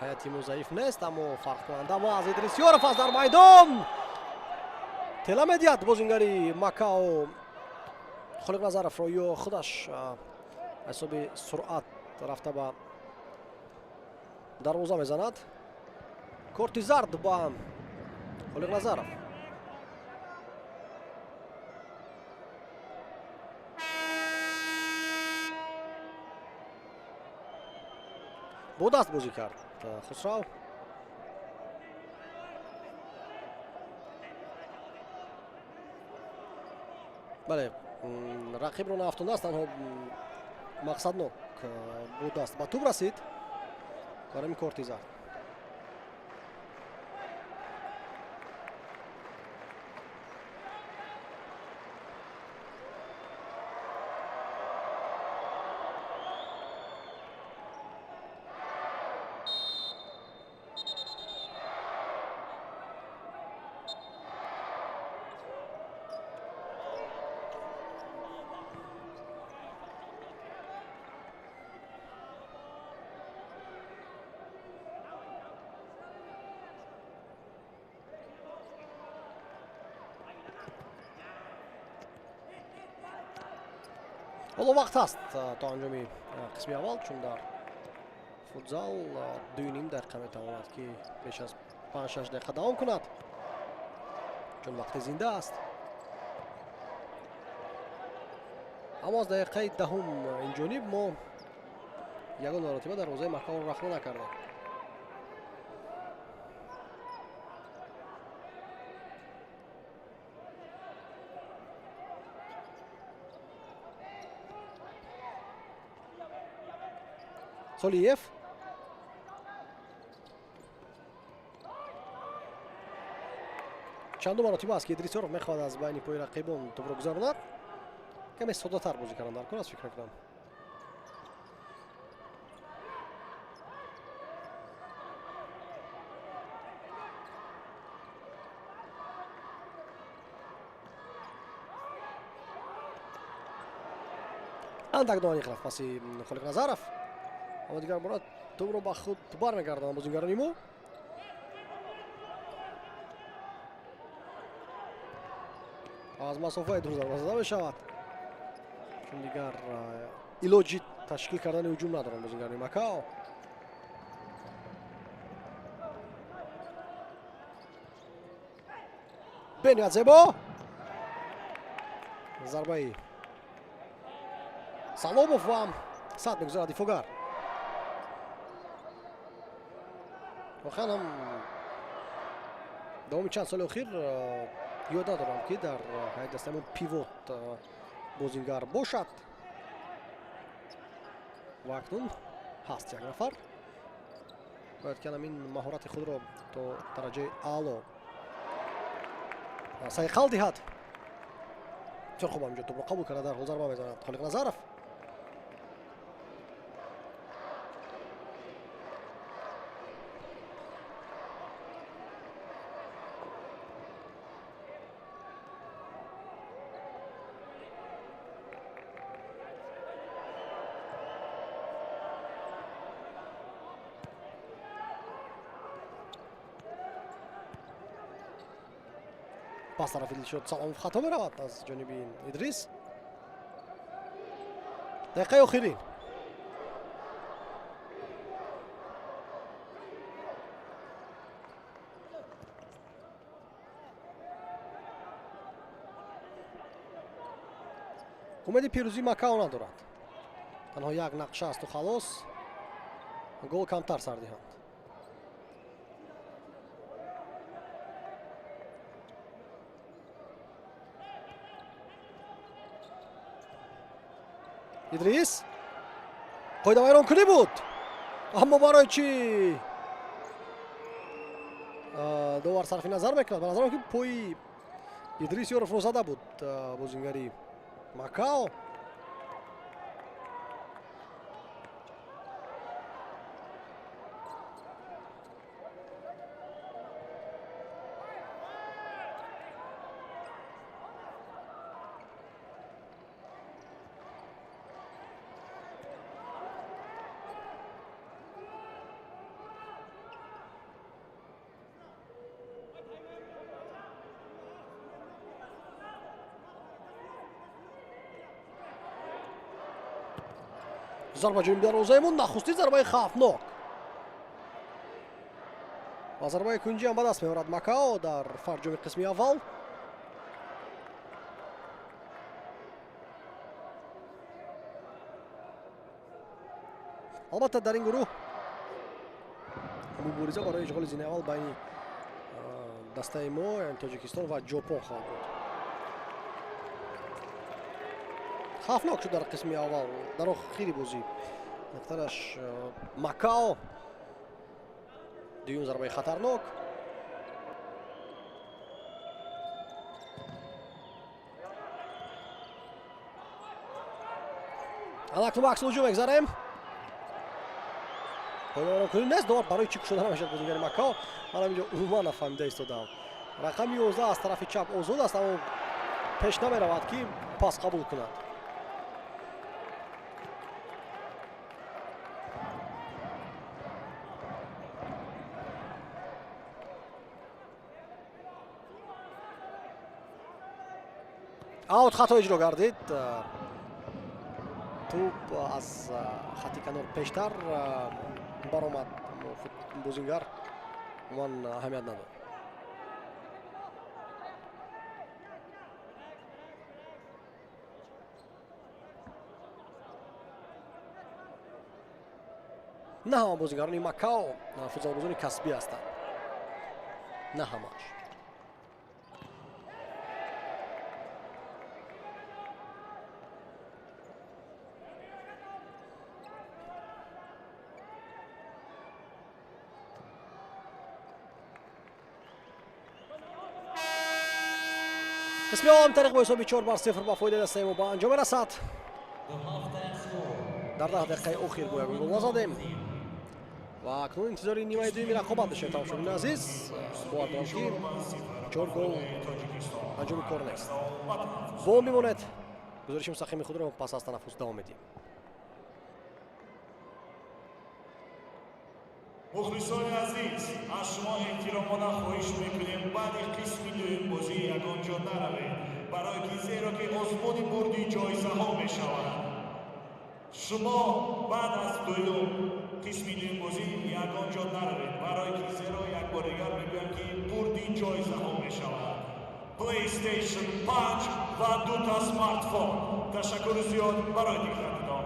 ҳайати мо заиф нест, аммо фарқкунанда мо аз Идрис Ёров аст дар майдон. Тела медиҳад бозингари Макао Холиқназаровро ё худаш ҳисоби суръат рафта ба дарвоза мезанад. Корти зард ба Холиқназаров. Бо даст бозӣ кард Хусрав. Бале, рақибро наафтондааст, танҳо мақсаднок бо даст ба тӯб расид. Барои корти зард. Ҳоло вақт ҳаст то анҷоми қисми аввал, чун дар футзал 2,5 дақиқа метавонад ки беш аз 5-6 дақиқа давом кунад, чун вақти зинда аст. Аммо аз дақиқаи 10 ин ҷониб мо ягон маротиба дарвозаи Макаоро рахна накардем. Солиев чанду маротиба аст ки Идрис Ёров мехоҳад аз байни пои рақибон тӯбро гузаронад. Каме соддатар бозӣ кардан дар кор аст, фикр мекунам. Андак доаниқ рафт паси Холиқназаров, аммо дигар бора тӯбро ба худ бармегардонанд бозингарони мо. Аз масофаи дур зарба зада мешавад, чун дигар илоҷи ташкил кардани ҳуҷум надоранд бозингарони Макао. Бениҳоят зебо зарбаи Саломов ва сад мегузарад дифоъгар. Воқеан ҳам давоми чанд соли охир ёд надорам ки дар ҳайати дастаи мо пивот бозингар бошад ва акнун ҳаст як нафар. Бояд ки ҳамин маҳорати худро то дараҷаи аъло сайқал диҳад. Бисёр хуб ҳаминҷо тӯбро қабул карда дар ҳол зарба мезанад Холиқназаров. Пас тарафи Дилшод Саломов хато меравад аз ҷониби Идрис. Дақиқаи охирин. Умеди пирӯзии Макао надорад. Танҳо як нақша асту халос, гол камтар сар диҳанд. Идрис қоидавайронкунӣ буд, аммо барои чӣ довар сарфи назар мекунад? Ба назарам ки пои Идрис Ёровро зада буд бозингари Макао. Зарба ҷониби дарвозаимон, нахустин зарбаи хавфнок ва зарбаи кунҷиам ба даст меорад Макао дар фарҷоми қисми аввал. Албатта, дар ин гурӯҳ мубориза барои ишғоли зинаи аввал байни дастаи мо, яъне Тоҷикистон, ва Ҷопон хоҳад буд. Хавфнок шуд дар қисми аввал, дар охири бозӣ нуқтараш Макао. Дуюм зарбаи хатарнок. Алакну ба аксулҳуҷум мегзарем. Поёнкунӣ нест, довар барои чӣ кушода намешавад бозигари Макао? Ман ҳаминҷо умуман нафаҳмида истодаам. Рақами 11 аз тарафи чап озод аст, аммо пеш намеравад, ки пас қабул кунад. Аут хато иҷро гардид. Тӯб аз хати канор пештар баромад, бозингар умуман аҳамият надод. На ҳама бозигарони Макао футзалбозони касбӣ ҳастанд, на ҳамааш. Қисми аввал тариқ бо ҳисоби 4-0 ба фоидаи дастаи мо ба анҷом мерасад. Дар 10 дақиқаи охир бо ягон гол назадем ва акнун интизори нимаи дуюми рақобат мешавем. Тамошобини азиз, бовар дорам, ки чор гол анҷоми кор нест. Бо мемонед, гузориши мустақими худро пас аз танаффус давом медиҳем. Мухлисони азиз, аз шумо эҳтиромона хоҳиш мекунем, баъди қисми дуюм бозӣ ягон ҷо наравед, барое ки зеро ки озмуни бурди ҷоизаҳо мешавад. Шумо баъд аз дуюм қисми дуюм бозӣ ягон ҷо наравед, барое ки зеро як бор дигар мегӯям, ки бурди ҷоизаҳо мешавад: PlayStation 5 ва дута смартфон. Ташаккури зиёд барои диққататон.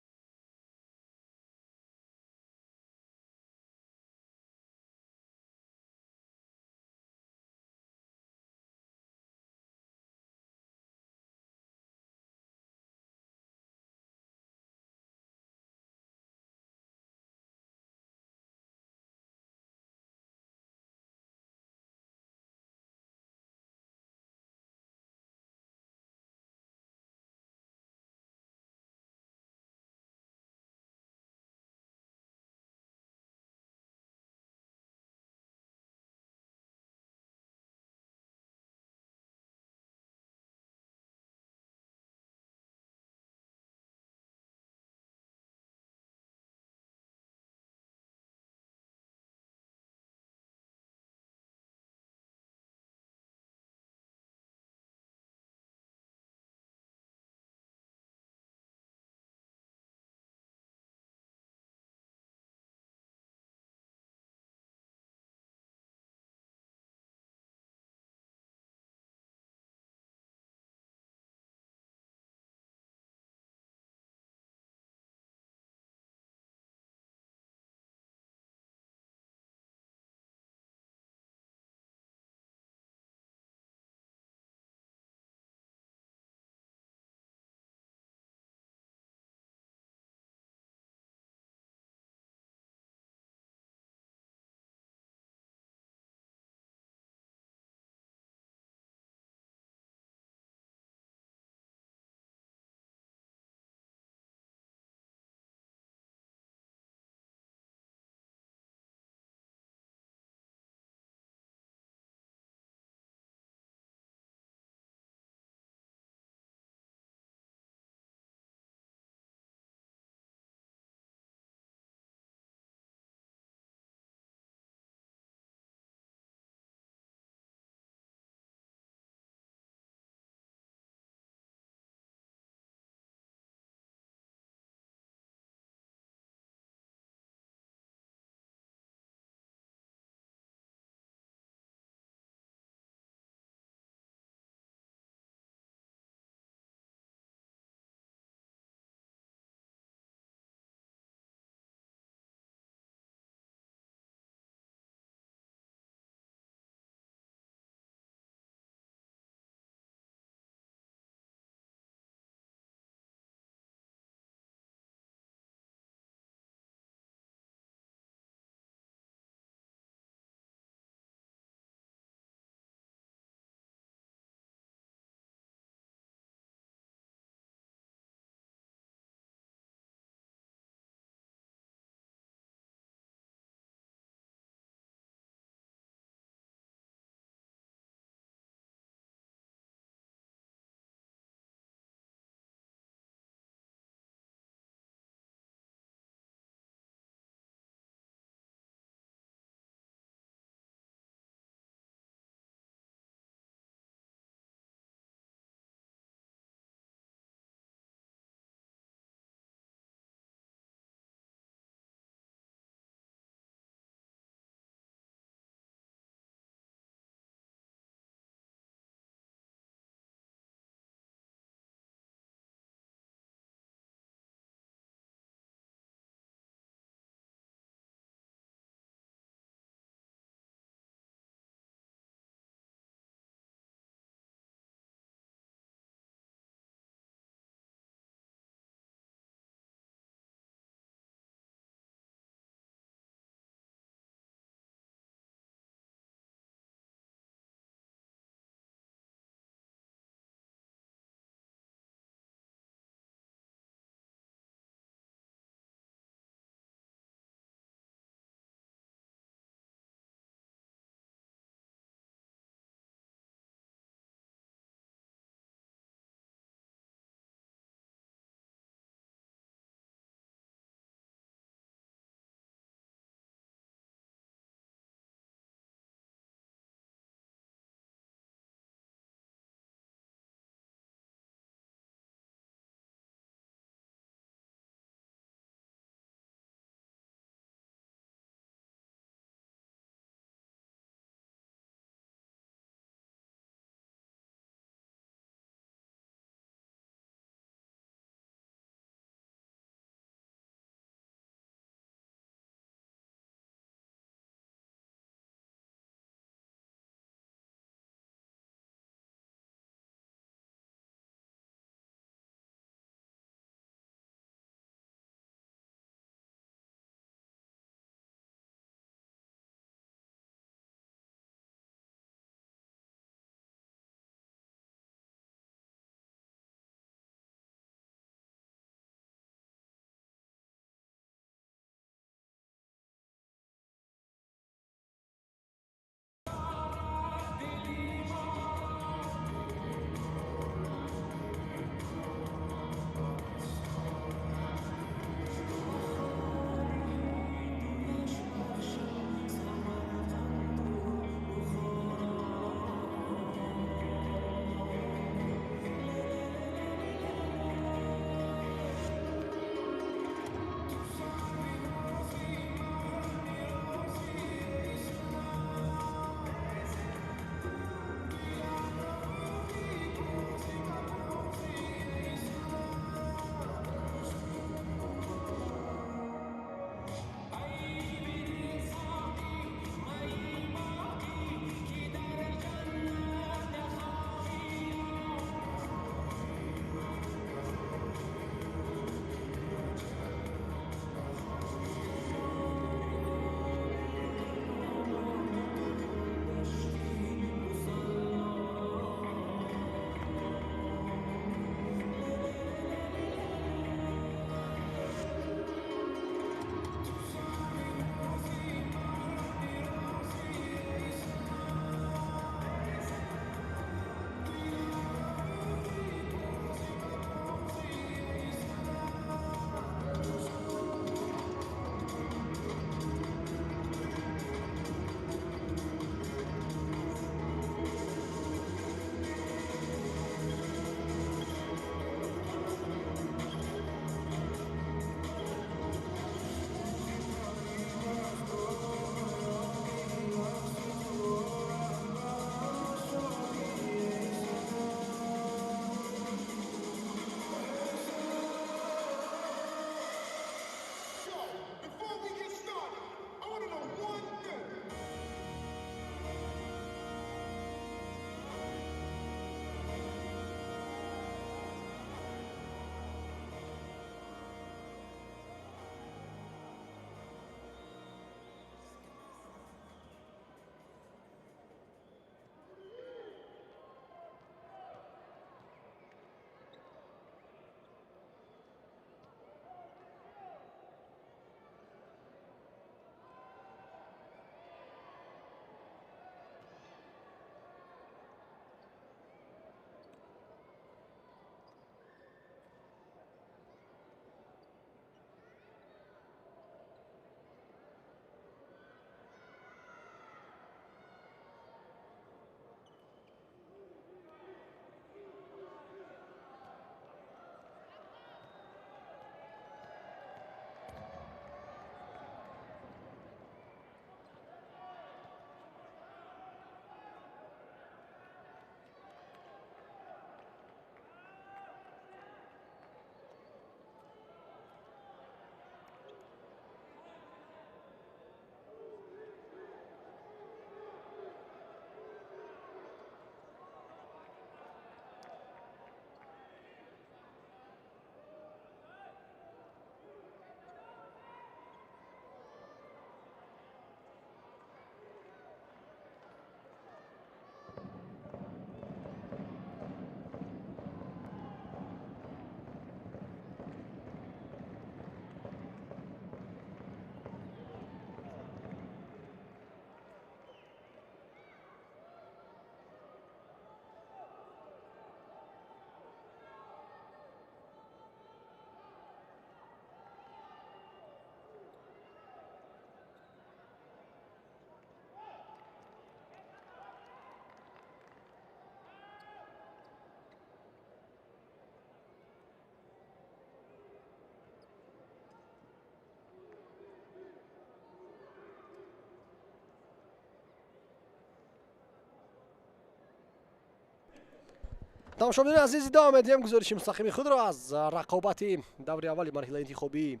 Тамошобинони азиз, идома медиҳем гузориши мустақими худро аз рақобати даври аввали марҳилаи интихобии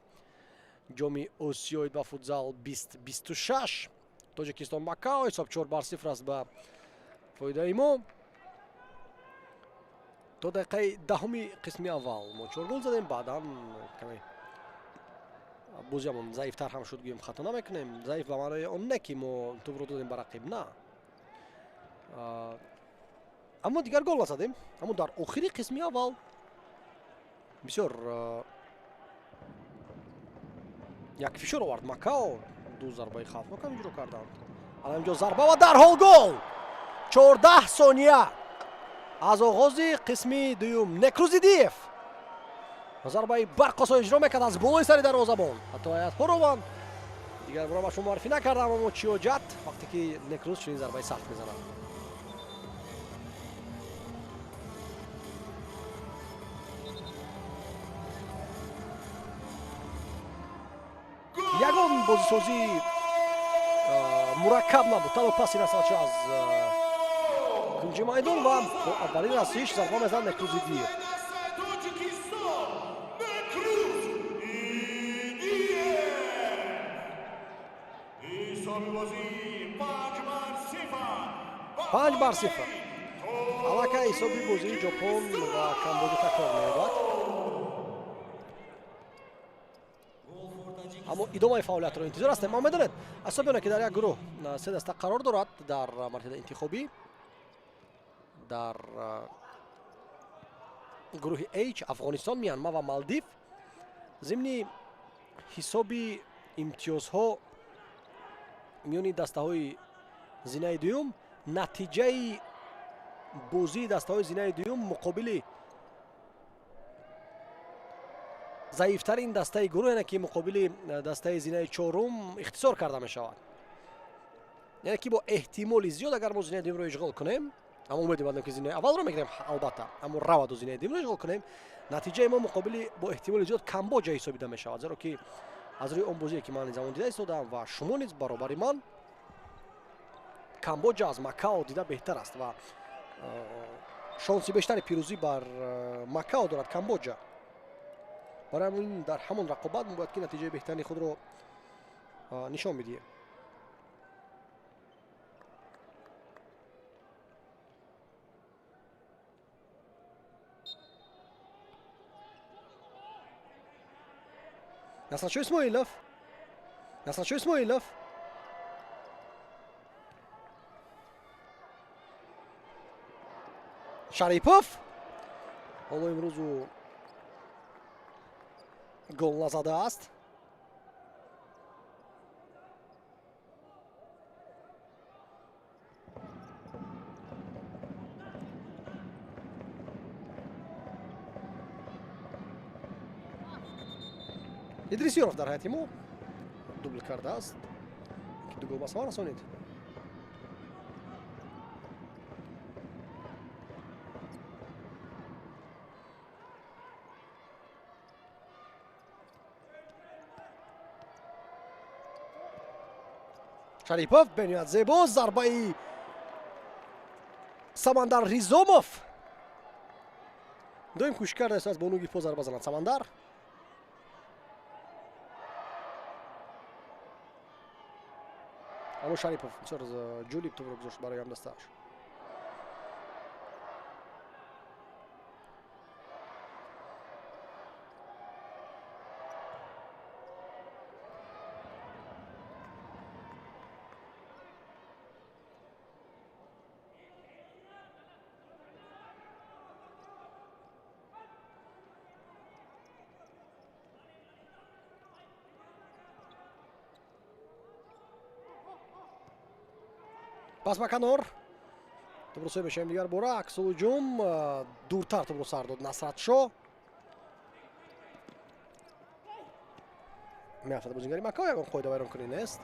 ҷоми Осиёи ба футзал 2026. Тоҷикистон Макао, ҳисоб 4-0 аст ба фоидаи мо. То дақиқаи даҳуми қисми аввал мо 4 гол задем, баъдан каме бозиамон заифтар ҳам шуд, гӯем хато намекунем. Заиф ба маънои он не ки мо тӯбро додем ба рақиб, на, аммо дигар гол назадем. Аммо дар охири қисми аввал бисёр як фишор овард Макао, ду зарбаи хавфнок ҳам иҷро карданд. Ана инҷо зарба ва дарҳол гол. 14 сония аз оғози қисми дуюм Некрузидиев зарбаи барқосо иҷро мекард аз болои сари дарвозабон. Ҳатто ҳайатҳорованд дигар бора ба шумо муаррифӣ накардам, аммо чӣ ҳоҷат вақте ки Некруз чунин зарбаи сахт мезанад. Ягон бозисозӣ мураккаб набуд, танҳо паси расадшо аз кунҷи майдон ва бо аввалин расиш зарба мезанад Некрузидиев. 5-0. Аллакай ҳисоби бозии Ҷопон ва Камбоҷа такрор меёбад. Аммо идомаи фаъолиятро интизор ҳастем. Ма медонед, ҳисоби оне ки дар як гурӯҳ се даста қарор дорад дар марҳилаи интихобӣ, дар гурӯҳи H Афғонистон, Миянма ва Малдив. Зимни ҳисоби имтиёзҳо миёни дастаҳои зинаи дуюм, натиҷаи бозии дастаҳои зинаи дуюм муқобили заифтарин дастаи гурӯҳ, яъне ки муқобили дастаи зинаи чорум ихтисор карда мешавад. Яъне ки бо эҳтимоли зиёд агар мо зинаи дуюмро ишғол кунем, аммо умед мебандем ки зинаи аввалро мегирем албатта, аммо раваду зинаи дуюмро ишғол кунем, натиҷаи мо муқобили бо эҳтимоли зиёд Камбоҷа ҳисобида мешавад, зеро ки аз рӯи он бозие ки ман замон дида истодаам ва шумо низ баробари ман, Камбоҷа аз Макао дида беҳтар аст ва шонси бештари пирӯзӣ бар Макао дорад Камбоҷа. Барои ҳамин дар ҳамон рақобат мо бояд ки натиҷаи беҳтарини худро нишон бидиҳем. Насратшо Исмоилов, Насратшо Исмоилов, Шарипов ҳоло имрӯз ӯ гол назадааст. Идрисёров дар ҳайати мо дубл кардааст, ки ду гол ба самар расонид. Шарипов бениҳоят зебо зарбаи Самандар Ризомов. Доим кӯшиш кардааст аз бо нуги по зарба занад Самандар. Аммо Шарипов бисёр ҷолиб тӯбро гузошт барои ҳамдастааш. Пас ба канор тӯбро сӯй мешавем дигар бора. Аксулҳуҷум дуртар тӯбро сар дод Насратшо. Меафтад бозингари Макао, ягон қоида вайронкунӣ нест.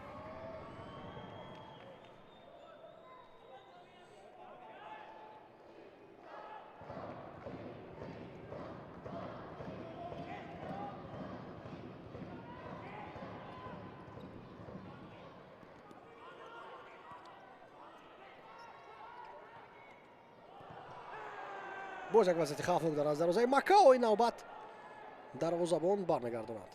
Боз як вазъияти хавфнок дар аз дарвозаи Макао, ин навбат дарвозабон бармегардонад.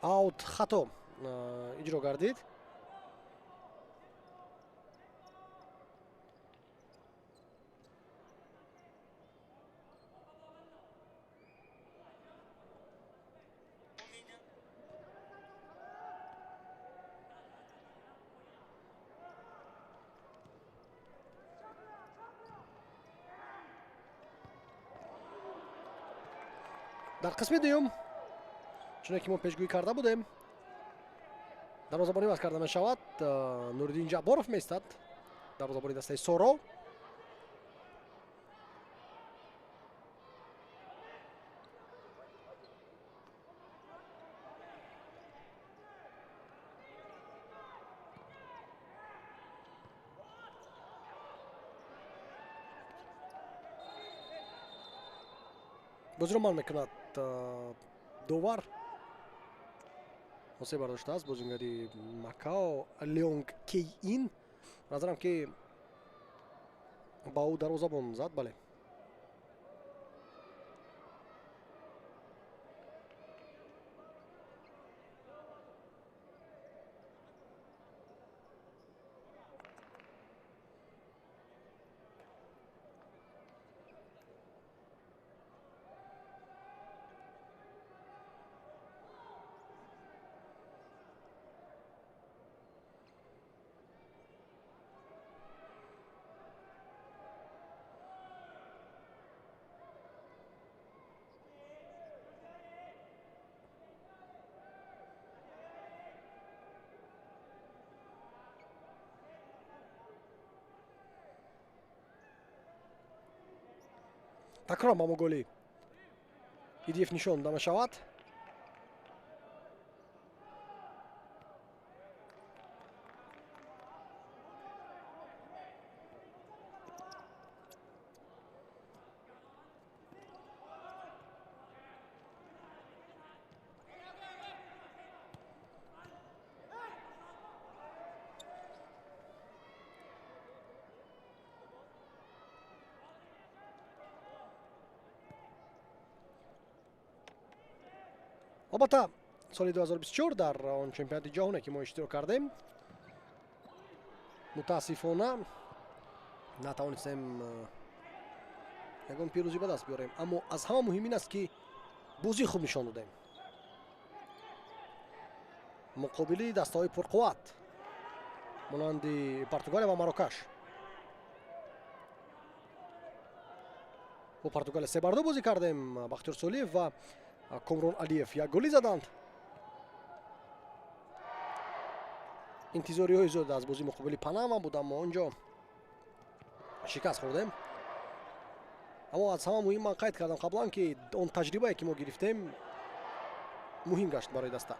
Аут хато иҷро гардид. Дар қисми дуюм, чуне ки мо пешгӯӣ карда будем, дарвозабонӣ ваз карда мешавад. Нуриддин Ҷабборов меистад, дарвозабони дастаи Соро. Бозиро ман мекунад довар. Ҳосе бардоштааст бозингари Макао Леонг Кей Ин. Назарам ки ба ӯ дарвозабон зад, бале. Такрор ба мо голи Идиев нишон дода мешавад. Албатта, соли 2024 дар он чемпионати ҷаҳоне ки мо иштирок кардем, мутаассифона натавонистем ягон пирӯзӣ ба даст биёрем, аммо аз ҳама муҳим ин аст ки бозии хуб нишон додем муқобили дастаҳои пурқувват монанди Португалия ва Марокаш. Бо Португалия 3-2 бозӣ кардем. Бахтиёр Солиев ва Комрон Алиев як голӣ заданд. Интизориҳои зиёд аз бозии муқобили Панама буд, аммо он ҷо шикаст хӯрдем. Аммо аз ҳама муҳим ман қайд кардам қаблан, ки он таҷрибае ки мо гирифтем муҳим гашт барои даста.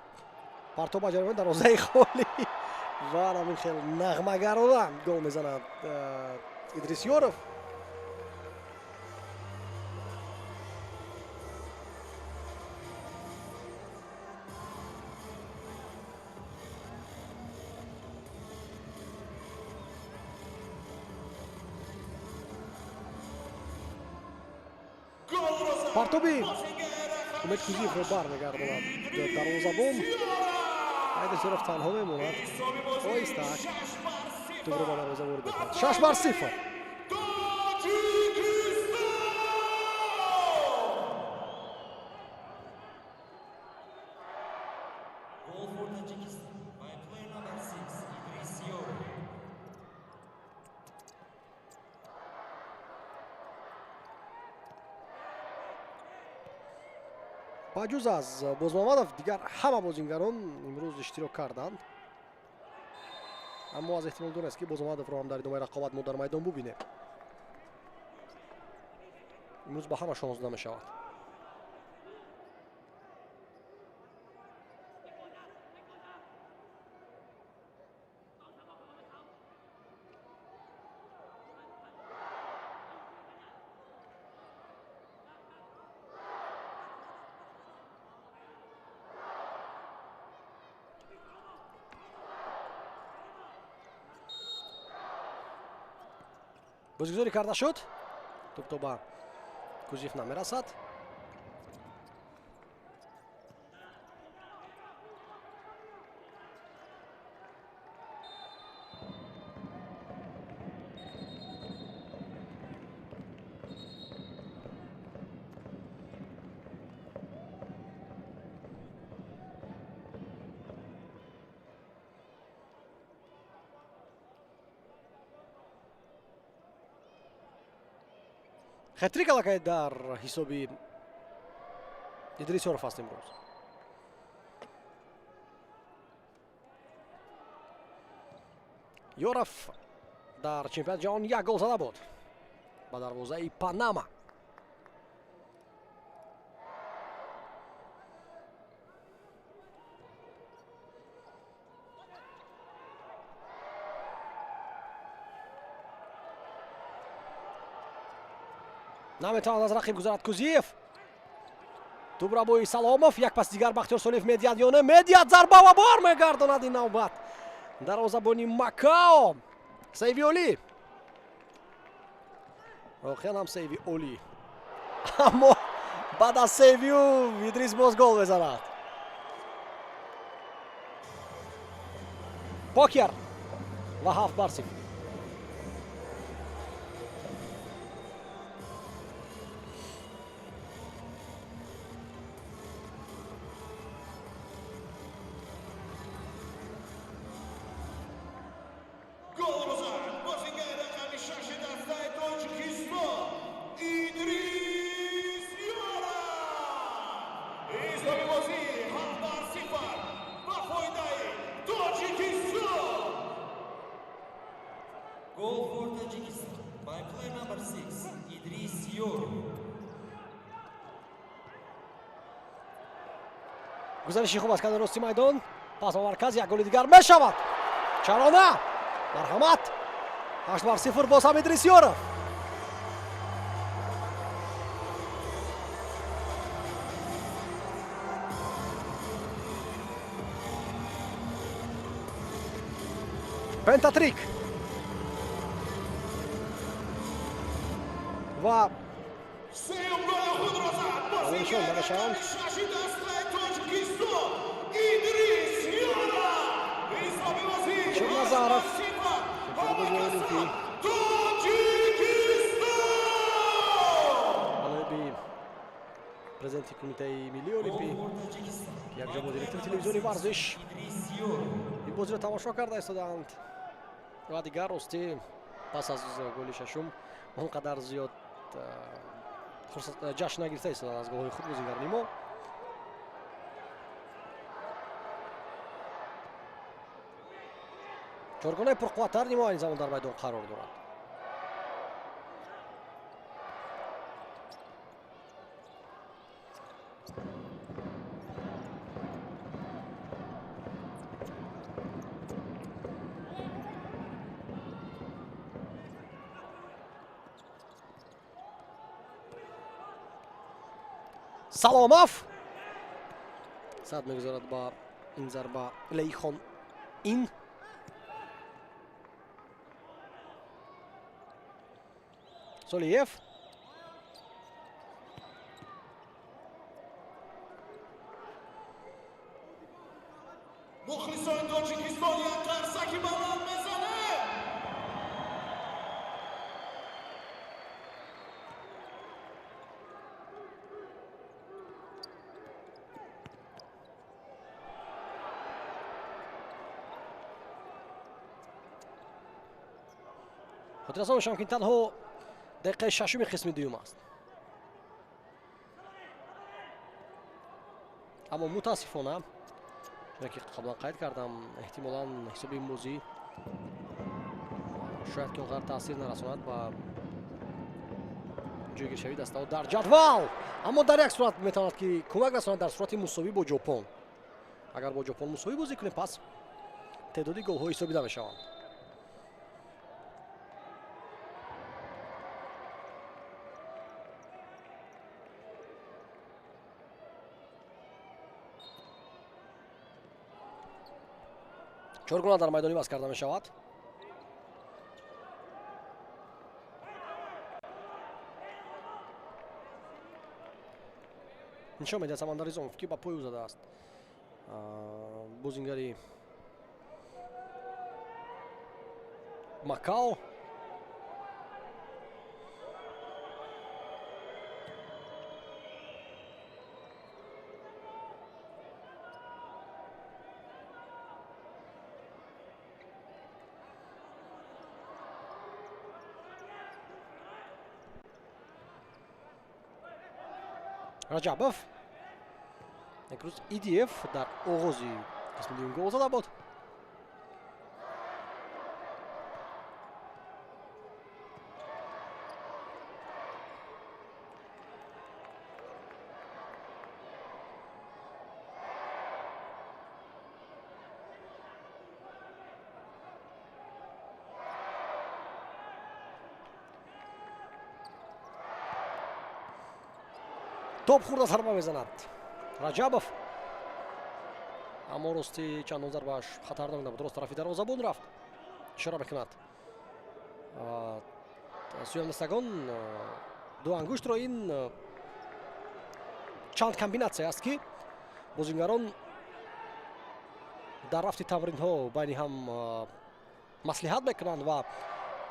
Партоб ба ҷараёни дарвозаи холӣ ва ҳамин хел нағмагарона гол мезанад Идрис Ёров. Партоби Умед Кузиевро бармегардонад дарвозабон. Идрис Ёров танҳо мемонад. Оҳиста тӯбро ба дарвоза ворид мекунад. 6-0. Ба ҷуз аз Бозмамадов дигар ҳама бозингарон имрӯз иштирок карданд, аммо аз эҳтимол дур аст ки Бозмамадовро ҳам дар идомаи рақобат мо дар майдон бубинем. Имрӯз ба ҳама шонс дода мешавад. Бозигузорӣ карда шуд. Тӯб то ба Кузиев намерасад. Хетрик аллакай дар ҳисоби Идрис Ёров аст имрӯз. Ёров дар чемпионати ҷаҳон як гол зада буд ба дарвозаи Панама. Наметавонад аз рақиб гузарад Кузиев. Тӯб бо Саломов, як пас дигар Бахтиёр Солиев медиҳад ё не? Медиҳад, зарба ва бор мегардонад ин навбат. Дарвозабони Макао. Сейви олӣ. Воқеан ҳам сейви олӣ. Аммо баъд аз сейви ӯ Идрис боз гол мезанад. Покер ва 7-0. Goal for Tajikistan by player number 6, Idris Yorov. Гузариши хуб аз канори рости майдон, пас ба марказ, як голи дигар мешавад. Чаро на? Марҳамат. 8-0 боз ҳам Идрис Ёров. Пентатрик. Ва сеюм голи худро зад бозигари рақами шаши дастаи Тоҷикистон Идрис Ёров. Ҳисоби бозӣ Назаров. Тоҷикистон. Алоби президенти Кумитаи миллии Олимпӣ, якҷо бо директори телевизиони варзиш ин бозиро тамошо карда истодаанд. Ва дигар ростӣ пас аз голи шашум он қадар зиёд ҷашн нагирифта истодаанд аз голҳои худ бозигарони мо. Чоргонаи пурқувваттар мо айни замон дар майдон қарор дорад. Саломов сад мегузорад ба ин зарба Лейхон ин. Солиев. Мухлисони Тоҷикистон як қарсаки баланд мезанед. Хотиррасон мешавам, ки танҳо дақиқаи шашуми қисми дуюм аст. Аммо мутаассифона, чунки қаблан қайд кардам, эҳтимолан ҳисоби ин бозӣ шояд ки он қадар таъсир нарасонад ба ҷойгиршавии дастаҳо дар ҷадвал, аммо дар як сурат метавонад ки кӯмак расонад дар сурати мусовӣ бо Ҷопон. Агар бо Ҷопон мусовӣ бозӣ кунем, пас теъдоди голҳо ҳисобида мешаванд. Чоргуна дар майдон иваз карда мешавад. Нишон медиҳад Самандар Изомов, ки ба пой ӯ задааст бозингари Макао. Раҷабов, як рӯз Идиев дар оғози қисми дуюм гол зада буд. Топ хурда зарба мезанад Раҷабов, аммо рости чандон зарбааш хатарнок набуд, рост тарафи дарвозабон рафт. Ишора мекунад сӯямдастагон ду ангуштро. Ин чанд комбинатсия аст, ки бозингарон дар рафти тамринҳо байни ҳам маслиҳат мекунанд ва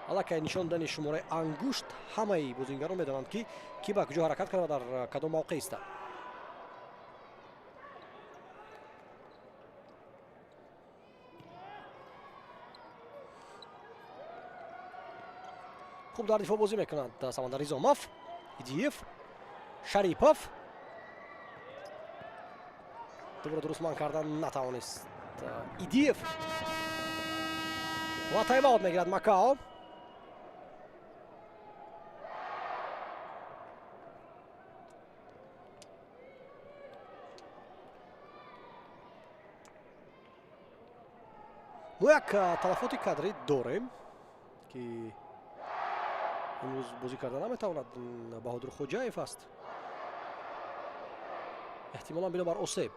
аллакай нишон додани шумораи ангушт ҳамаи бозингарон медонанд, ки ки ба куҷо ҳаракат карда ва дар кадом мавқеъ истад. Хуб дар дифоъ бозӣ мекунанд Самандар Изомов, Идиев, Шарипов. Тӯбро дуруст манъ кардан натавонист Идиев ва тайм-аут мегирад Макао. Мо як талафоти кадрӣ дорем, ки имрӯз бозӣ карда наметавонад. Баҳодур Хоҷаев аст, эҳтимолан бинобар осеб.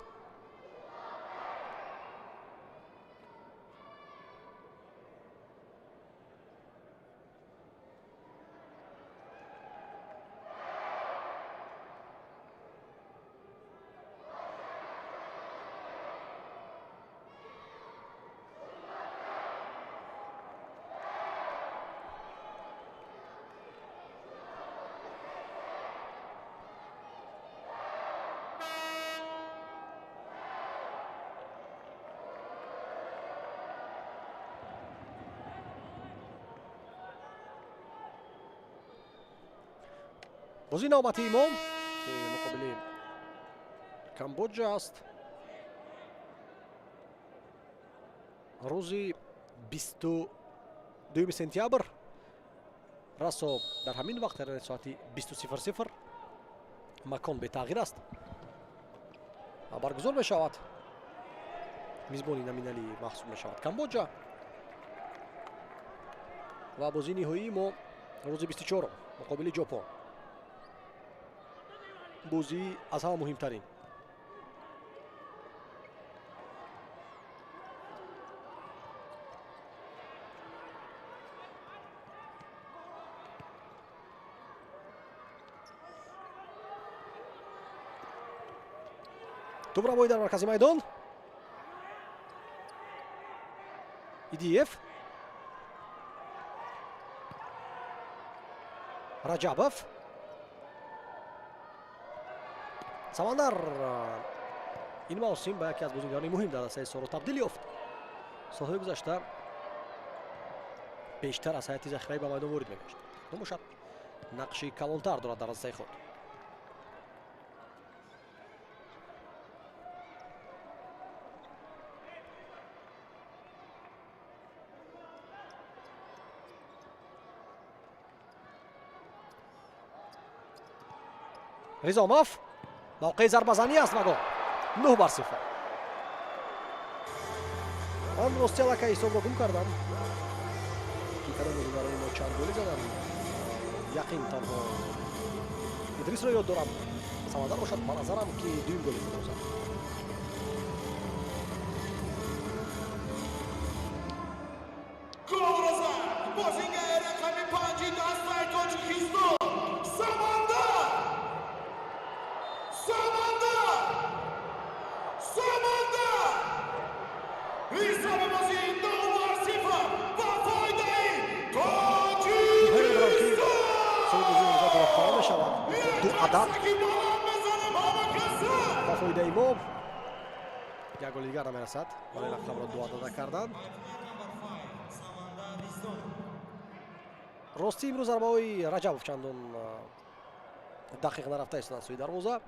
Бозии навбатии мо, ки муқобили Камбоҷа аст, рӯзи 22 сентябр, расо дар ҳамин вақт, яъне соати 20:00, макон бетағйир аст, баргузор мешавад. Мизбони номиналӣ маҳсуб мешавад Камбоҷа ва бозии ниҳоии мо рӯзи 24 муқобили Ҷопон, бозии аз ҳама муҳимтарин. Тӯбравоӣ дар маркази майдон, Идиев, Раҷабов, Самандар ин мавсим ба яке аз бозингарони муҳим дар дастаи Соро табдил ёфт. Солҳои гузашта бештар аз ҳайати захираӣ ба майдон ворид мегашт, бошад, нақши калонтар дорад дар дастаи худ. Ризомов, мавқеи зарбазанӣ аст ва гол, 9-0. Ман рости аллакай ҳисобро гум кардам, ки кадом бозингарони мо чанд голӣ заданд. Яқин танҳо Идрисро ёд дорам. Самандар бошад, ба назарам, ки дуюм голи худро зад. Голро зад бозингари рақами панҷи дастаи Тоҷикистон, Самандар, Самандар. Тамом мешавад. Ду адад ба фоидаи мо. Як голи дигар намерасад барои рақамро ду адада кардан. Ростӣ имрӯз зарбаҳои Раҷабов чандон дақиқ нарафта истоданд сӯи дарвоза.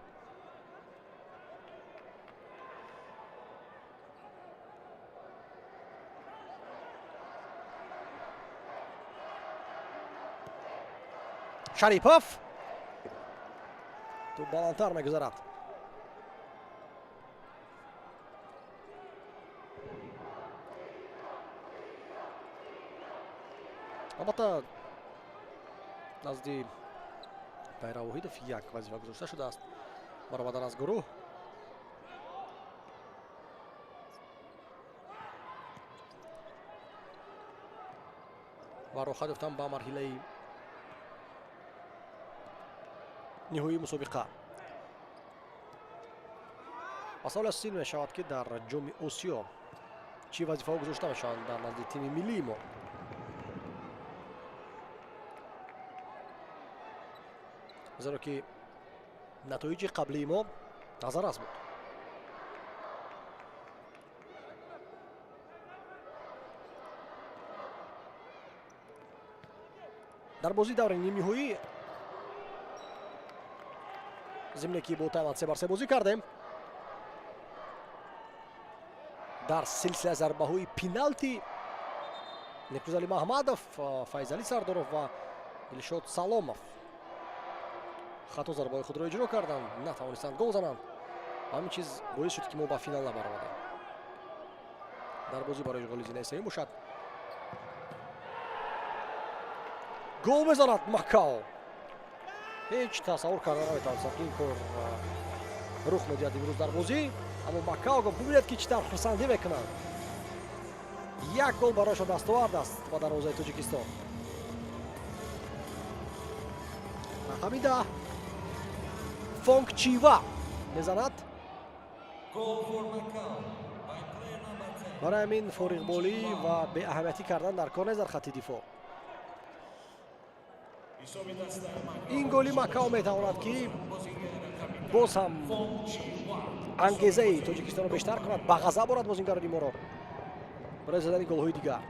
Шарипов тӯб баландтар мегузарад. Албатта, назди Пайрав Воҳидов як вазифа гузошта шудааст: баромадан аз гурӯҳ. Ва роҳхат ёфтан ба марҳилаи ниҳоии мусобиқа. Ва савол асосӣ мешавад, ки дар Ҷоми Осиё чӣ вазифаҳо гузошта мешаванд дар назди тими миллии мо. Зеро ки натоиҷи қаблии мо назаррас буд. Дар бозии даври нимниҳоӣ, зимне ки бо Тайланд 3-3 бозӣ кардем, дар силсила зарбаҳои пеналти Некрӯзали Маҳмадов, Файзалӣ Сардоров ва Дилшод Саломов хато зарбаҳои худро иҷро карданд, натавонистанд гол зананд. Ҳамин чиз боис шуд, ки мо ба финал набаромадем. Дар бозӣ барои ишғоли зинаи сеюм бошад, гол мезанад Макао. Ҳеҷ тасаввур карда наметавонистам, ки ин кор рух медиҳад имрӯз дар бозӣ, аммо Макао бубинед, ки чӣ тавр хурсандӣ мекунанд. Як гол барояшон дастовард аст ба дарвозаи Тоҷикистон. Рақами 10 Фонг Чива мезанад. Барои ҳамин фориғболӣ ва беаҳамиятӣ кардан дар кор нест дар хатти дифоъ. Ин голи Макао метавонад, ки боз ҳам ангезаи Тоҷикистонро бештар кунад, ба ғазаб орад бозингарони моро барои задани голҳои дигар.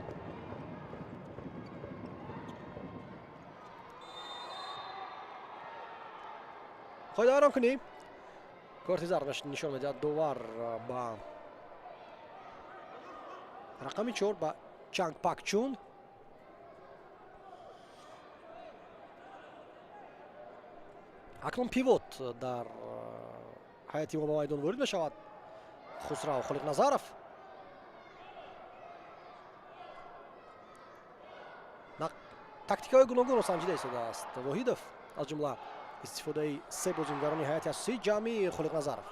Қоидавайрон кунӣ. Корти зард нишон медиҳад довар ба рақами 4, ба Чанг Пак Чун. Акнун пивот дар ҳайати мо ба майдон ворид мешавад. Хусрав Холиқназаров. Тактикаҳои гуногунро санҷида истодааст Воҳидов, аз ҷумла истифодаи се бозингарони ҳайати асосии ҷамъи Холиқназаров.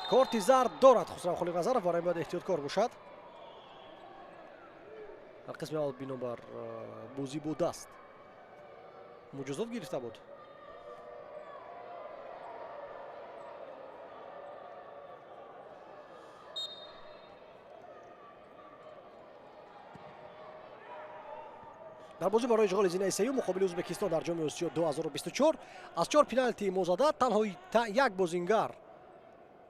Корти зард дорад Хусрав Холиқназаров, барои бояд эҳтиёткор бошад. Дар қисми аввал бинобар бозӣ бо даст муҷозот гирифта буд. Дар бозӣ барои ишғоли зинаи сеюм муқобили Ӯзбекистон дар Ҷоми Осиё 2024 аз 4 пеналти мозада танҳо як бозингар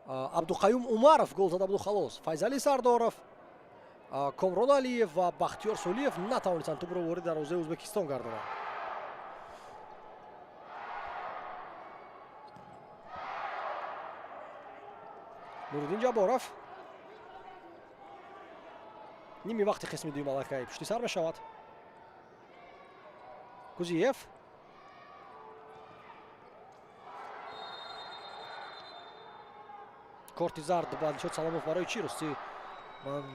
Абдуқаюм Умаров гол зада буду халос. Файзалӣ Сардоров, Комрон Алиев ва Бахтиёр Солиев натавонистанд тӯбро ворид дарвозаи Ӯзбекистон гардонанд. Нуриддин Ҷабборов. Ними вақти қисми дуюм аллакай пушти сар мешавад. Кузиев. Корти зард ба Дилшод Саломов барои чӣ? Ростӣ ман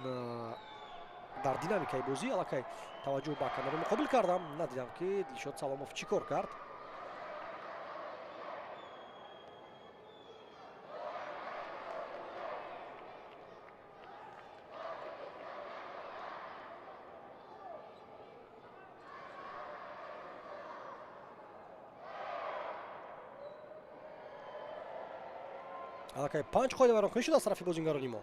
дар динамикаи бозӣ аллакай таваҷҷӯҳ ба канори муқобил кардам, надидам, ки Дилшод Саломов чӣ кор кард. Аллакай 5 қоидавайронкунӣ шуд аз тарафи бозингарони мо.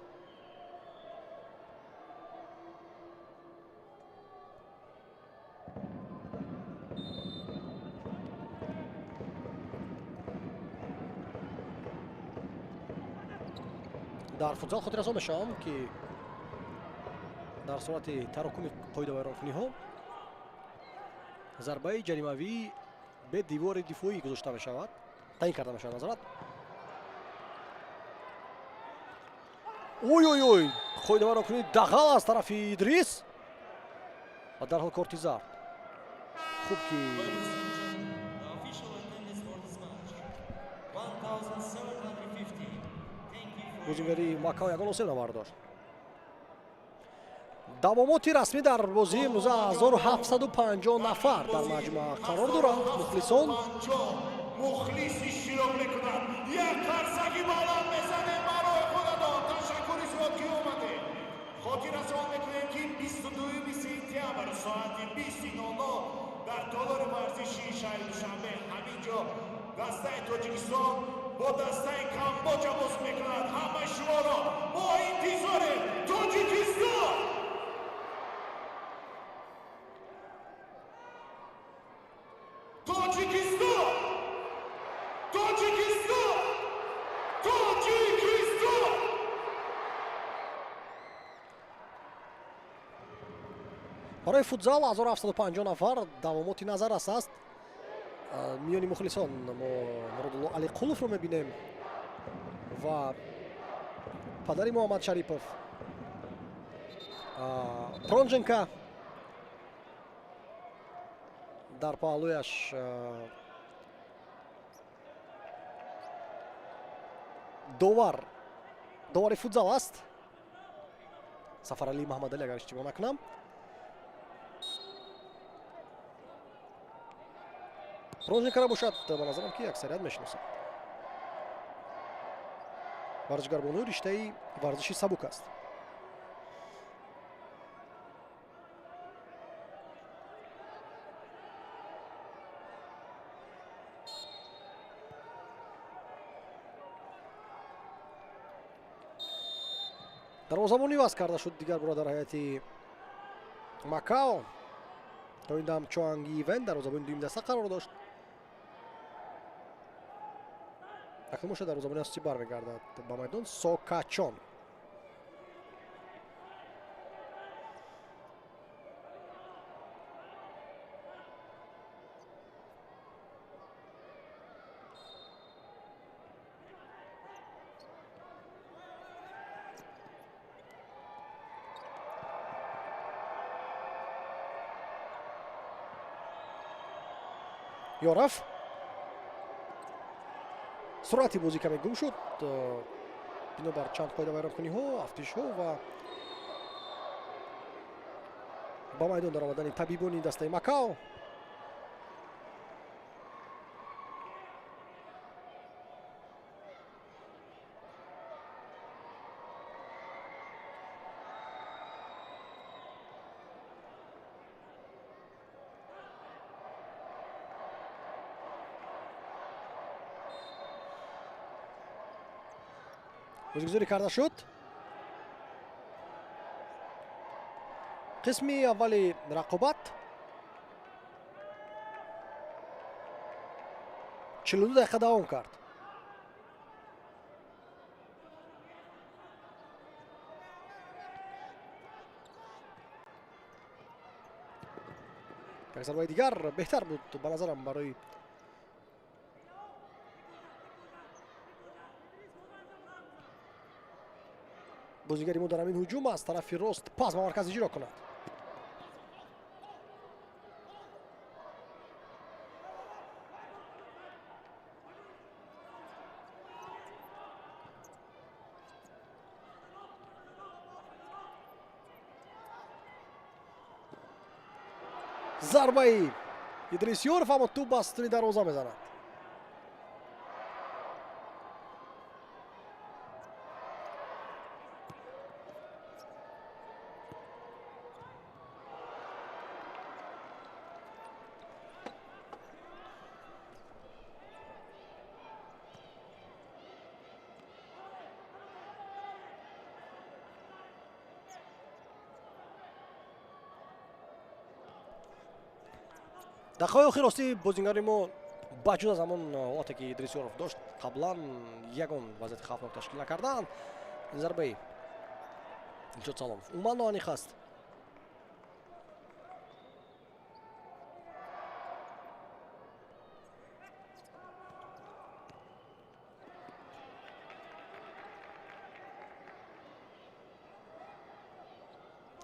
Дар футзал хотиррасон мешавам, ки дар сурати тарокуми қоидавайронкуниҳо зарбаи ҷаримавӣ бе девори дифоӣ гузошта мешавад, таъин карда мешавад. Назарат. Ой, ой, ой, қоидавайронкунии дағал аз тарафи Идрис ва дарҳол корти зард. Хуб ки бозингари Макао ягон осеб набардошт. Давомоти расмӣ дар бозии имрӯза 1750 нафар дар маҷмӯа қарор доранд. Мухлисон мухлис иштирок мекунанд. Як қарсаки баланд мезанем барои худатон. Ташаккури зиёд, ки омадед. Хотиррасон мекунем, ки 22 сентябр соати 20:00 дар толори варзишии шаҳри Душанбе ҳамин ҷо дастаи Тоҷикистон бо дастаи Камбоҷа бозӣ мекунад. Ҳамаи шуморо мо интизорем. Тоҷикистон! Тоҷикистон! Тоҷикистон! Тоҷикистон! Барои футзал 1750 нафар давомоти назаррас аст. Миёни мухлисон мо Муродулло Алиқуловро мебинем ва падари Муҳаммад Шарипов, Пронженко дар паҳлӯяш довари футзал аст, Сафаралӣ Маҳмадалӣ, агар иштибоҳ накунам. Пронженкоро бошад, ба назарам, ки аксарият мешиносад. Варзишгарбонуи риштаи варзиши сабук аст. Дарвозабон иваз карда шуд дигар бора дар ҳайати Макао. То ин дам Чоанги Вен дарвозабони дуюми даста қарор дошт. Акнун бошад дарвозабони асосӣ бармегардад ба майдон Сокачон. Ёраф. Суръати бозӣ каме гум шуд бинобар чанд қоидавайронкуниҳо, афтишҳо ва ба майдон даромадани табибони дастаи Макао. Бозигузорӣ карда шуд. Қисми аввали рақобат 42 дақиқа давом кард. Як зарбаи дигар беҳтар буд ба назарам барои бозигари мо дар ҳамин ҳуҷум аз тарафи рост пас ба марказ иҷро кунад. Зарбаи Идрис Ёров, аммо тӯб ба сутуни дарвоза мезанад. Дақиқаҳои охир ростӣ бозингари мо ба ҷуз аз ҳамон ҳолате ки Идрис Ёров дошт, қаблан ягон вазъияти хавфнок ташкил накарданд. Ин зарбаи Дилшод Саломов умуман ноаниқ аст.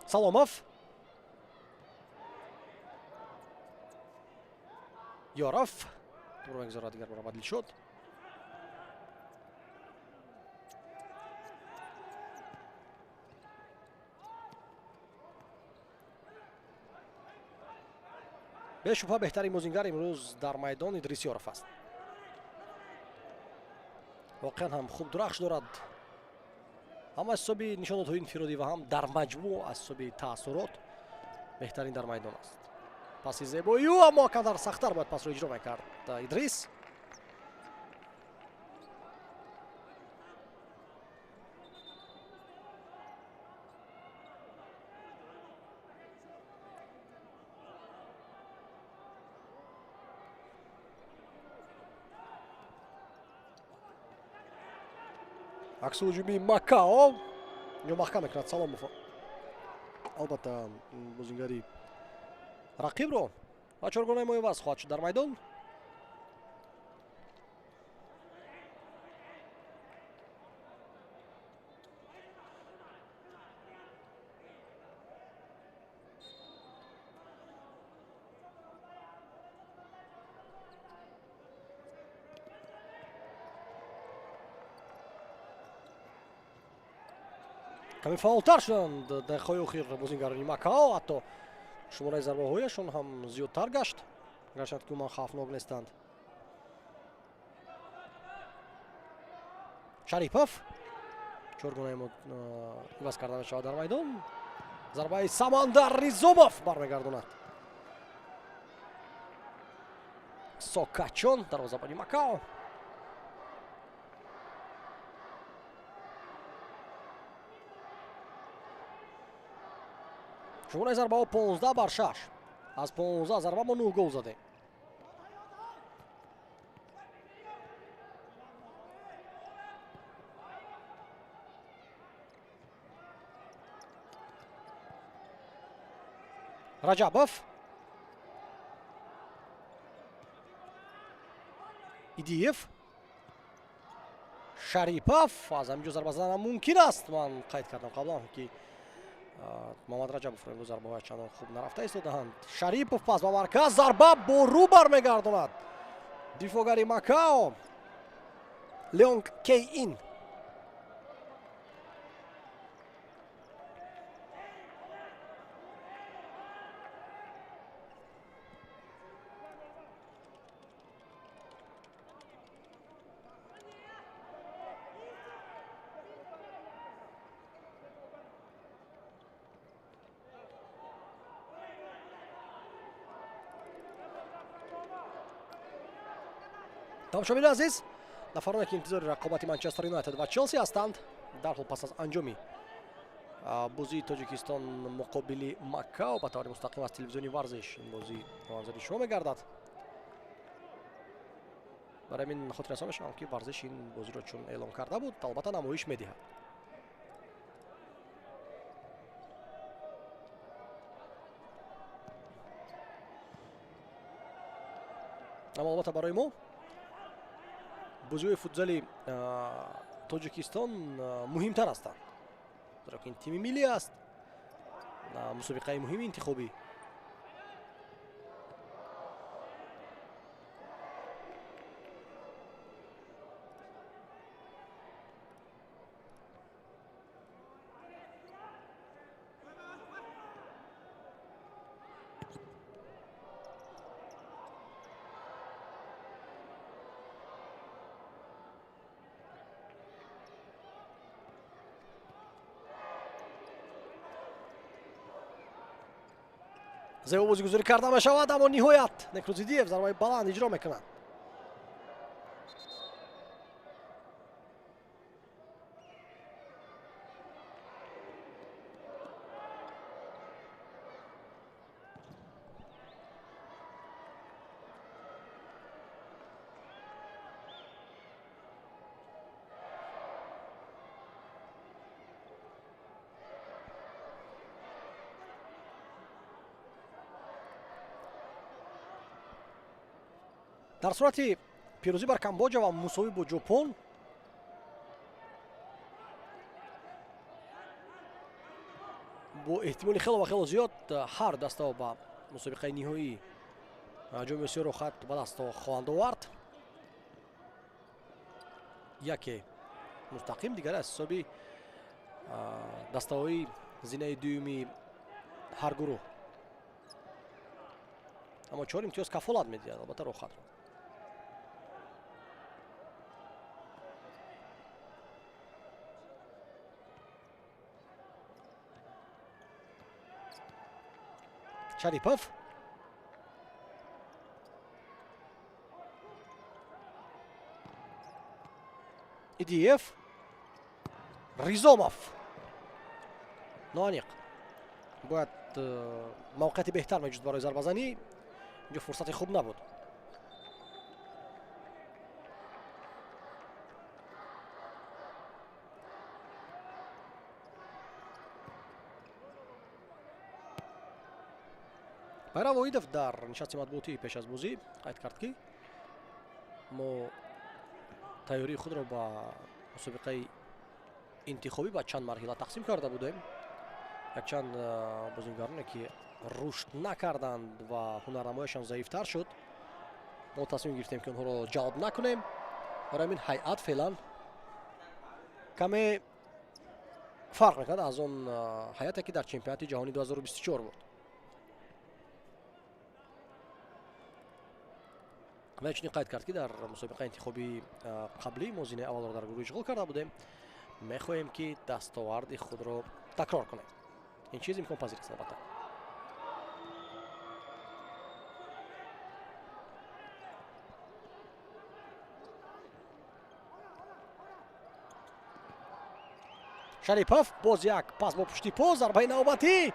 Саломов, Ёров туро мегузорад дигар бора ба Дилшод. Бешубҳа беҳтарин бозингар имрӯз дар майдон Идрис Ёров аст. Воқеан ҳам хуб дурахш дорад, ҳам аз ҳисоби нишондодҳои инфиродӣ ва ҳам дар маҷмӯъ аз ҳисоби таассурот беҳтарин дар майдон аст. Паси зебои ӯ, аммо қадар сахттар бояд пасро иҷро мекард Идрис. Акси ҳуҷуми Макао ё маҳкам мекунад Саломов, албатта бозингари рақибро, ва чоргонаи мо иваз хоҳад шуд дар майдон. Каме фаъолтар шуданд дақиқаҳои охир бозингарони Макао, ҳатто шумораи зарбаҳояшон ҳам зиёдтар гашт, гарчанд ки умуман хавфнок нестанд. Шарипов, чоргонаи мо иваз карда мешавад дар майдон. Зарбаи Самандар Ризомов бармегардонад Сокачон, дарвозабони Макао. Шумораи зарбаҳо 15-6. Аз 15 зарба мо 9 гол задем. Раҷабов, Идиев, Шарипов. Аз ҳамин ҷо зарба заданам мумкин аст. Ман қайд кардам қаблан, ки Муҳаммад Раҷабовро имрӯз зарбаҳояш чандон хуб нарафта истодаанд. Шарипов пас ба марказ, зарба бо рӯ бармегардонад дифоъгари Макао Леонг Кей-ин. Тамошобинони азиз, нафароне ки интизори рақобати Манчестер Юнайтед ва Челси ҳастанд, дарҳол пас аз анҷоми бозии Тоҷикистон муқобили Макао ба таври мустақим аз телевизиони варзиш ин бозӣ манзари шумо мегардад. Барои ҳамин хотиррасон мешавам, ки варзиш ин бозиро чун эълон карда буд, албатта намоиш медиҳад. Аммо албатта барои мо бозиҳои футзали Тоҷикистон муҳимтар ҳастанд, зеро ки ин тими миллӣ аст, мусобиқаи муҳими интихобӣ. Зебо бозигузорӣ карда мешавад, аммо ниҳоят Некрузидиев зарбаи баланд иҷро мекунад. Дар сурати пирӯзӣ бар Камбоҷа ва мусовӣ бо Ҷопон бо эҳтимоли хело ва хело зиёд ҳар дастао ба мусобиқаи ниҳоии Ҷоми Осиёро хат ба даст хоҳанд овард. Яке мустақим, дигаре аз ҳисоби дастаҳои зинаи дуюми ҳар гурӯҳ. Аммо 4 имтиёз кафолат медиҳад албатта роҳхатро. Шарипов Идиев, Ризомов. Ноаниқ. Бояд мавқеияти беҳтар меҷуд барои зарбазанӣ. Инҷо фурсати хуб набуд. Байрам Воҳидов дар нишасти матбуотӣ пеш аз бозӣ қайд кард, ки мо тайёрии худро ба мусобиқаи интихобӣ ба чанд марҳила тақсим карда будем. Якчанд бозингароне ки рушд накарданд ва ҳунарнамояшон заифтар шуд, мо тасмим гирифтем, ки онҳоро ҷалб накунем. Барои ҳамин ҳайат феълан каме фарқ мекунад аз он ҳайате, ки дар чемпионати ҷаҳонӣ 2024 буд. Ва чунин қайд кард, ки дар мусобиқаи интихобии қаблӣ мо зинаи аввалро дар гурӯҳ ишғол карда будем. Мехоҳем, ки дастоварди худро такрор кунем. Ин чиз имконпазир аст албатта. Шарипов боз як пас бо пушти по, зарбаи навбатӣ.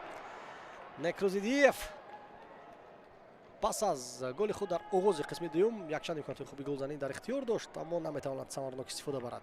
Некрузидиев пас аз голи худ дар оғози қисми дуюм якчанд имкониятҳои хуби голзанӣ дар ихтиёр дошт, аммо наметавонад самарнок истифода барад.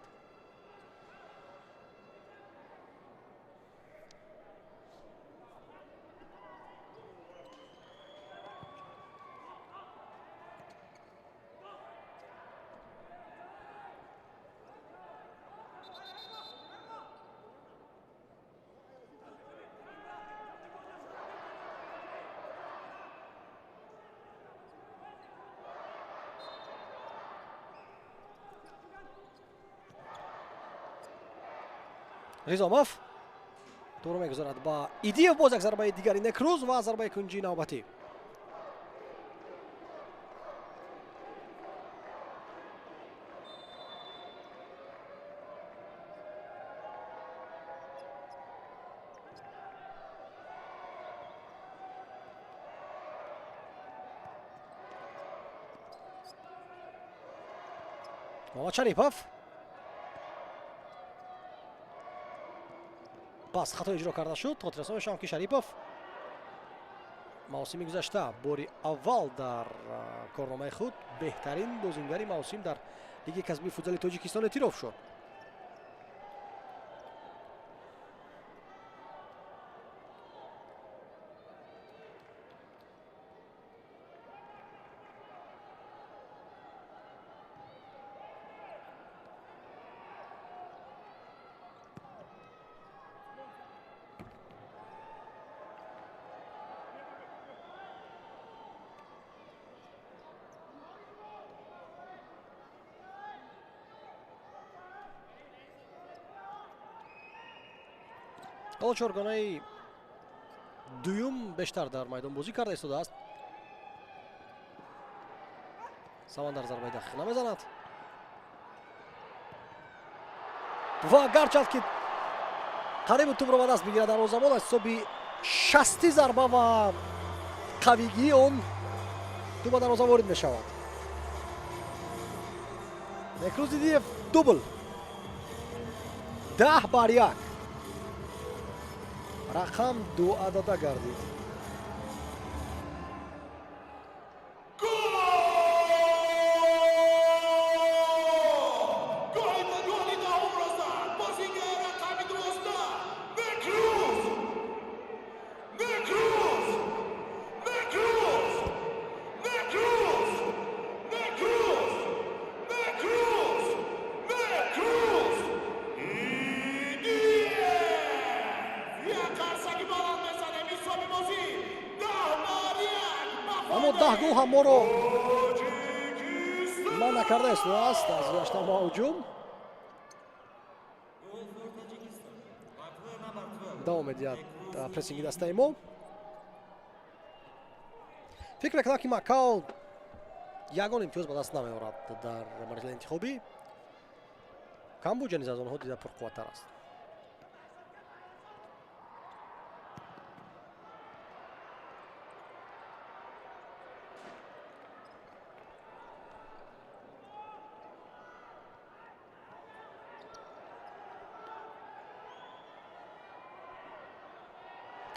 Ризомов туро мегузорад ба Идиев, боз як зарбаи дигари Некруз ва зарбаи кунҷии навбатӣ. Муҳаммад Шарипов пас хато иҷро карда шуд. Хотиррасон мешавам, ки Шарипов мавсими гузашта бори аввал дар корномаи худ беҳтарин бозингари мавсим дар лиги касбии футзали Тоҷикистон эътироф шуд. Ҳоло чоргонаи дуюм бештар дар майдон бозӣ карда истодааст. Самандар зарбаи дақиқ намезанад ва гарчанд ки қарибу тӯбро ба даст бигирад, дарвозабон аз ҳисоби 60 зарба ва қавигии он тӯб ба дарвоза ворид мешавад. Некруз Дидиев дубл, 10-1, рақам ду адада гардид. Гол ҳам моро ман накарда истодааст аз гузашта ҳуҷум. Давом медиҳад прессинги дастаи мо. Фикр мекунам, ки Макао ягон имтиёз ба даст намеорад дар марҳилаи интихобӣ. Камбуҷа низ аз онҳо дида пурқувваттар аст.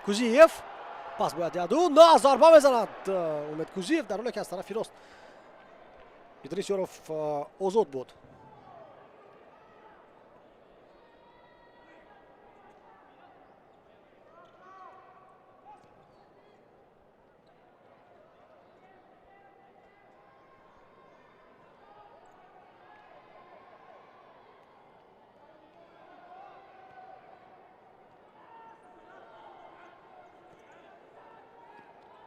Кузиев пас бояд диҳад, ӯ на зарба мезанад Умед Кузиев, дар ҳоле ки аз тарафи рост Идрис Ёров озод буд.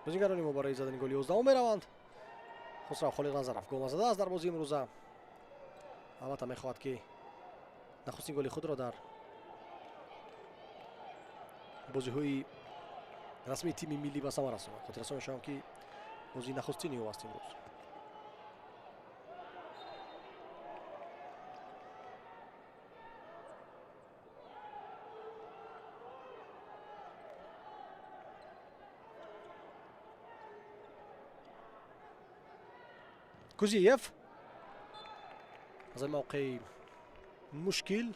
Бозигарони мо барои задани голи 11-ум мераванд. Хусрав Холиқназаров гол назадааст дар бозии имрӯза. Албатта, мехоҳад, ки нахустин голи худро дар бозиҳои расмии тими миллӣ ба самар расонад. Хотиррасон мешавам, ки бозии нахустини ӯ аст имрӯз. Кузиев аз ин мавқеи мушкил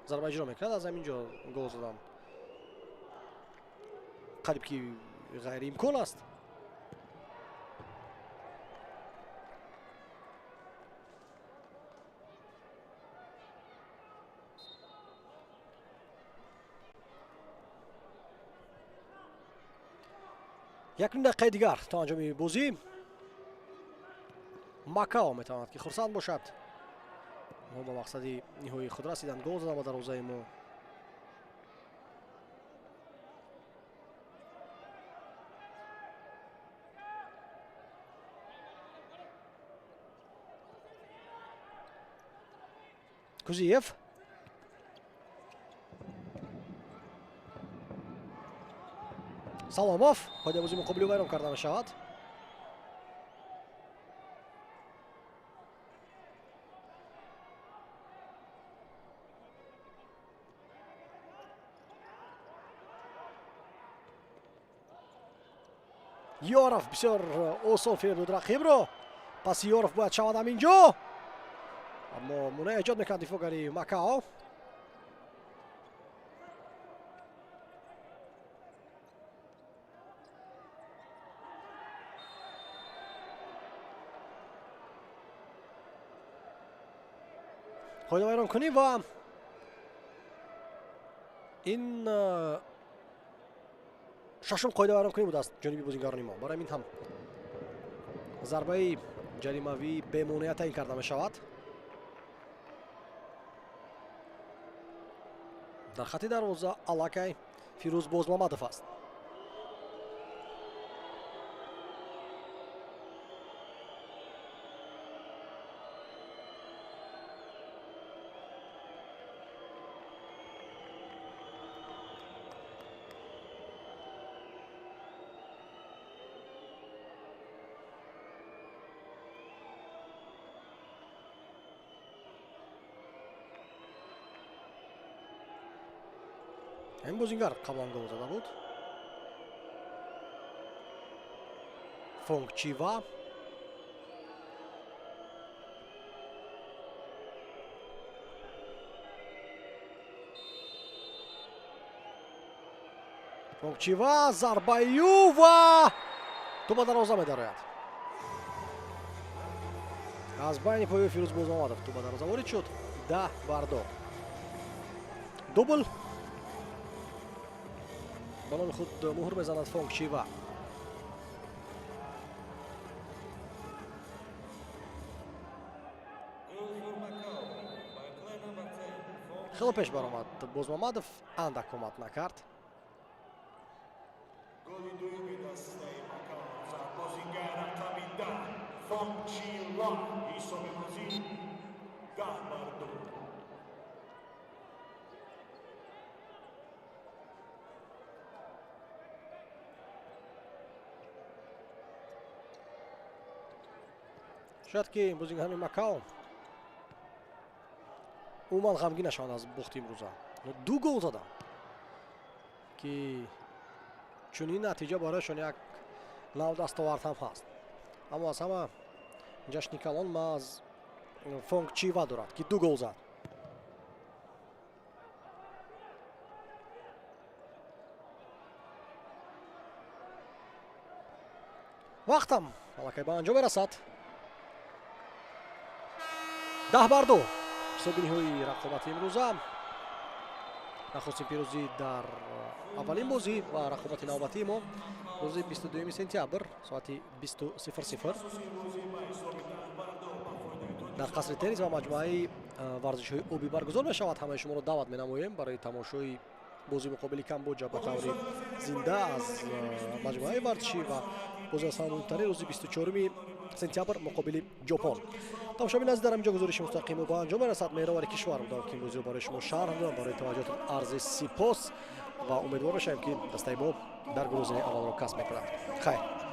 зарба иҷро мекунад. Аз ҳамин ҷо гол задан қариб ки ғайриимкон аст. Якним дақиқаи дигар то анҷоми бозӣ. Макао метавонад, ки хурсанд бошад. Онҳо ба мақсади ниҳоии худ расиданд, гол задан ба дарвозаи мо. Кузиев Саломов, қоидабозии муқобили вайрон карда мешавад. Ёров бисёр осон фиреб дод рақибро. Паси Ёров бояд шавад ҳаминҷо, аммо монеа эҷод мекунад дифоъгари Макао. Қоидавайронкунӣ ва ин шашум қоидавайронкунӣ буд аз ҷониби бозигарони мо. Барои ин ҳам зарбаи ҷаримавӣ бемонеа таъин карда мешавад. Дар хати дарвоза аллакай Фирӯз Бозмамадов аст. Ин бозингар қаблан гол зада буд, Фонгчива. Фонгчива, зарбаю ва тӯб ба дарвоза медарояд. Аз байни поёи Фирӯз Бозмамадов тӯб ба дарвоза ворид шуд. 10 бар 2. Дубл ба номи худ муҳр мезанад Фонгчива. Хело пеш баромад Бозмамадов, андак омад накард. Голи дуюми дастаи Макао зад бозингар Фонг Чи Ла. Ҳисоби бозӣ 10-2. Шояд ки бозигарони Макао умуман ғамгин нашаванд аз бохти имрӯза. 2 гол заданд, ки чунин натиҷа барояшон як нав дастовард ҳам ҳаст. Аммо аз ҳама ҷашни калон аз Фонг Чива дорад, ки 2 гол зад. Вақтам аллакай ба анҷом мерасад. 10-2 ҳисоби ниҳоии рақобати имрӯза. Нахустин пирӯзӣ дар аввалин бозӣ ва рақобати навбатии мо рӯзи 22 сентябр соати 20:00 дар қасри теннис ва маҷмӯаи варзишҳои обӣ баргузор мешавад. Ҳамаи шуморо даъват менамоем барои тамошои бозӣ муқобили Камбоҷа ба таври зинда аз маҷмӯаи варзишӣ ва бози аз ҳама муҳимтарин рӯзи 24 сентябр муқобили Ҷопон. Тамошобини азиз, дар ҳаминҷо гузориши мустақими ба анҷом мерасад. Меҳровари кишвар будам, ки ин бозиро барои шумо шарҳ додам. Барои таваҷҷӯҳатон арзи сипос ва умедвор мешавем, ки дастаи мо дар гурӯҳи аввалро касб мекунад. Хайр.